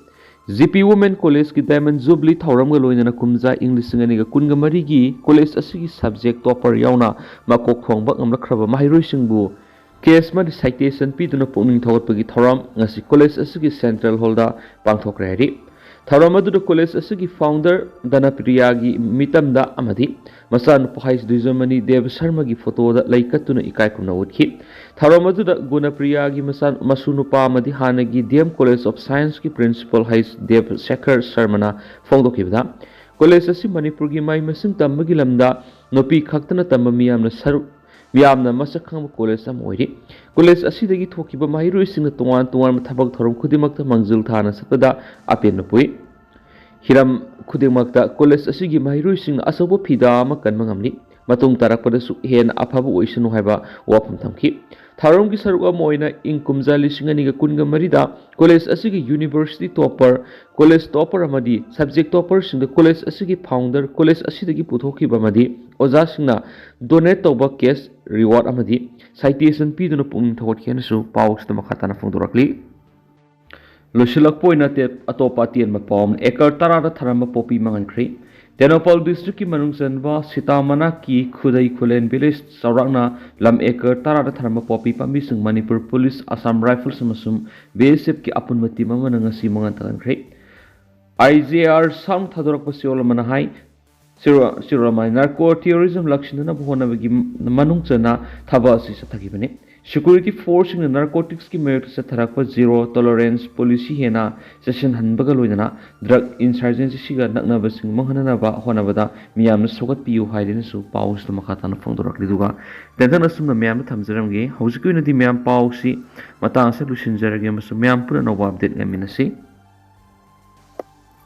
J P Women College ꯀꯤ Diamond Jubilee ꯊꯧꯔꯝꯒ ꯂꯣꯏꯅꯅ ꯀꯨꯝꯖꯥ ꯏꯪ ꯂꯤꯁꯤꯡ ꯑꯅꯤꯒ ꯀꯨꯟꯒ ꯃꯔꯤꯒꯤ college ꯑꯁꯤꯒꯤ subject topper ꯌꯥꯎꯅ ꯃꯀꯣꯛ ꯊꯣꯡꯕ ꯉꯝꯂꯛꯈ꯭ꯔꯕ ꯃꯍꯩꯔꯣꯏꯁꯤꯡꯕꯨ cash ꯑꯃꯗꯤ citation ꯄꯤꯗꯨꯅ ꯄꯨꯛꯅꯤꯡ ꯊꯧꯒꯠꯄꯒꯤ ꯊꯧꯔꯝ ꯉꯁꯤ college ꯑꯁꯤꯒꯤ central hall ꯗ ꯄꯥꯡꯊꯣꯛꯈ꯭ꯔꯦ ꯍꯥꯏꯔꯤ꯫ ꯊꯧꯔꯝ ꯑꯗꯨꯗ college ꯑꯁꯤꯒꯤ founder ꯙꯅꯄ꯭ꯔꯤꯌꯥꯒꯤ ꯃꯤꯇꯝꯗ ꯑꯃꯗꯤ ꯃꯆꯥꯅꯨꯄꯥ ꯍꯩꯁ ꯗꯨꯏꯖꯃꯅꯤ ꯗꯦꯕ ꯁꯔꯃꯒꯤ photo ꯗ ꯂꯩ ꯀꯠꯇꯨꯅ ꯏꯀꯥꯏ ꯈꯨꯝꯅꯕ ꯎꯠꯈꯤ꯫ ꯊꯧꯔꯝ ꯑꯗꯨꯗ ꯒꯨꯅꯄ꯭ꯔꯤꯌꯥꯒꯤ ꯃꯆꯥ-, ꯃꯁꯨ ꯅꯨꯄꯥ ꯑꯃꯗꯤ ꯍꯥꯟꯅꯒꯤ D M College of Science ꯀꯤ principal ꯍꯩꯁ ꯗꯦꯕ ꯁꯦꯈꯔ ꯁꯔꯃꯅ ꯐꯣꯡꯗꯣꯛꯈꯤꯕꯗ, college ꯑꯁꯤ ꯃꯅꯤꯄꯨꯔꯒꯤ ꯃꯍꯩ ꯃꯁꯤꯡ ꯇꯝꯕꯒꯤ ꯂꯝꯗ ꯅꯨꯄꯤ ꯈꯛꯇꯅ ꯇꯝꯕ ꯃꯤꯌꯥꯝꯅ ꯁꯔꯨꯛ, ꯃꯤꯌꯥꯝꯅ ꯃꯁꯛ ꯈꯪꯕ college ꯑꯃ ꯑꯣꯏꯔꯤ꯫ College ꯑꯁꯤꯗꯒꯤ ꯊꯣꯛꯈꯤꯕ ꯃꯍꯩꯔꯣꯏꯁꯤꯡꯅ ꯇꯣꯉꯥꯟ ꯇꯣꯉꯥꯟꯕ ꯊꯕꯛ ꯊꯧꯔꯝ ꯈꯨꯗꯤꯡꯃꯛꯇ ꯃꯥꯡꯖꯤꯜ ꯊꯥꯅ ꯆꯠꯄꯗ ꯑꯄꯦꯟꯕ ꯄꯣꯛꯏ꯫ ꯍꯤꯔꯝ ꯈꯨꯗꯤꯡꯃꯛꯇ college ꯑꯁꯤꯒꯤ ꯃꯍꯩꯔꯣꯏꯁꯤꯡꯅ ꯑꯆꯧꯕ ꯐꯤꯗꯥ ꯑꯃ ꯀꯟꯕ ꯉꯝꯂꯤ꯫ ꯃꯇꯨꯡ ꯇꯥꯔꯛꯄꯗꯁꯨ ꯍꯦꯟꯅ ꯑꯐꯕ ꯑꯣꯏꯁꯅꯨ ꯍꯥꯏꯕ ꯋꯥꯐꯝ ꯊꯝꯈꯤ꯫ ꯊꯧꯔꯝꯒꯤ ꯁꯔꯨꯛ ꯑꯃ ꯑꯣꯏꯅ ꯏꯪ ꯀꯨꯝꯖꯥ ꯂꯤꯁꯤꯡ ꯑꯅꯤꯒ ꯀꯨꯟꯒ ꯃꯔꯤꯗ college ꯑꯁꯤꯒꯤ university topper, college topper ꯑꯃꯗꯤ subject topper ꯁꯤꯡꯗ college ꯑꯁꯤꯒꯤ founder, college ꯑꯁꯤꯗꯒꯤ ꯄꯨꯊꯣꯛꯈꯤꯕ ꯑꯃꯗꯤ ꯑꯣꯖꯥꯁꯤꯡꯅ donate ꯇꯧꯕ cash reward ꯑꯃꯗꯤ citation ꯄꯤꯗꯨꯅ ꯄꯨꯛꯅꯤꯡ ꯊꯧꯒꯠꯈꯤ ꯍꯥꯏꯅꯁꯨ ꯄꯥꯎꯁꯤꯗ ꯃꯈꯥ ꯇꯥꯅ ꯐꯣꯡꯗꯣꯔꯛꯂꯤ꯫ ꯂꯣꯏꯁꯤꯜꯂꯛꯄ ꯑꯣꯏꯅ ꯇꯦ-, ꯑꯇꯣꯞꯄ ꯑꯇꯦꯟꯕ ꯄꯥꯎ ꯑꯃꯅ, acre ꯇꯔꯥꯗ ꯊꯔꯝꯕ ꯄꯣꯄꯤ ꯃꯥꯡꯍꯟꯈ꯭ꯔꯦ꯫ ꯇꯦꯡꯅꯧꯄꯜ district ꯀꯤ ꯃꯅꯨꯡ ꯆꯟꯕ ꯁꯤꯇꯥ ꯃꯅꯥꯛꯀꯤ ꯈꯨꯗꯩ ꯈꯨꯂꯦꯟ village ꯆꯥꯎꯔꯥꯛꯅ ꯂꯝ acre ꯇꯔꯥꯗ ꯊꯔꯝꯕ ꯄꯣꯄꯤ ꯄꯥꯝꯕꯤꯁꯤꯡ ꯃꯅꯤꯄꯨꯔ police, Assam Rifles ꯑꯃꯁꯨꯡ B S F ꯀꯤ ꯑꯄꯨꯟꯕ team ꯑꯃꯅ ꯉꯁꯤ ꯃꯥꯡꯍꯟ ꯇꯥꯛꯍꯟꯈ꯭ꯔꯦ꯫ I J R sound ꯊꯥꯗꯣꯔꯛꯄ ꯆꯦꯔꯣꯜ ꯑꯃꯅ ꯍꯥꯏ, ꯆꯦꯔꯣ-, ꯆꯦꯔꯣꯜ ꯑꯃꯅ narco terrorism ꯂꯥꯛꯁꯤꯟꯅꯅꯕ ꯍꯣꯠꯅꯕꯒꯤ ꯃꯅꯨꯡ ꯆꯟꯅ ꯊꯕꯛ ꯑꯁꯤ ꯆꯠꯊꯈꯤꯕꯅꯤ꯫ Security forceꯁꯤꯡꯅ narcoticsꯀꯤ ꯃꯥꯌꯣꯛꯇ ꯆꯠꯊꯔꯛꯄ zero tolerance policy ꯍꯦꯟꯅ ꯆꯦꯠꯁꯤꯟꯍꯟꯕꯒ ꯂꯣꯏꯅꯅ drug insurgencyꯁꯤꯒ ꯅꯛꯅꯕꯁꯤꯡ ꯃꯥꯡꯍꯟꯅꯅꯕ ꯍꯣꯠꯅꯕꯗ ꯃꯤꯌꯥꯝꯅ ꯁꯧꯒꯠꯄꯤꯌꯨ ꯍꯥꯏꯗꯨꯅꯁꯨ ꯄꯥꯎꯁꯤꯗ ꯃꯈꯥ ꯇꯥꯅ ꯐꯣꯡꯗꯣꯔꯛꯂꯤ꯫ ꯑꯗꯨꯒ ꯇꯦꯟꯊꯪꯅ ꯑꯁꯨꯝꯅ ꯃꯌꯥꯝꯗ ꯊꯝꯖꯔꯝꯒꯦ꯫ ꯍꯧꯖꯤꯛꯀꯤ ꯑꯣꯏꯅꯗꯤ ꯃꯌꯥꯝ ꯄꯥꯎꯁꯤ ꯃꯇꯥꯡ ꯑꯁꯤꯗ ꯂꯣꯏꯁꯤꯟꯖꯔꯒꯦ ꯑꯃꯁꯨꯡ ꯃꯌꯥꯝ ꯄꯨꯟꯅ ꯑꯅꯧꯕ update ꯉꯥꯏꯃꯤꯟꯅꯁꯤ꯫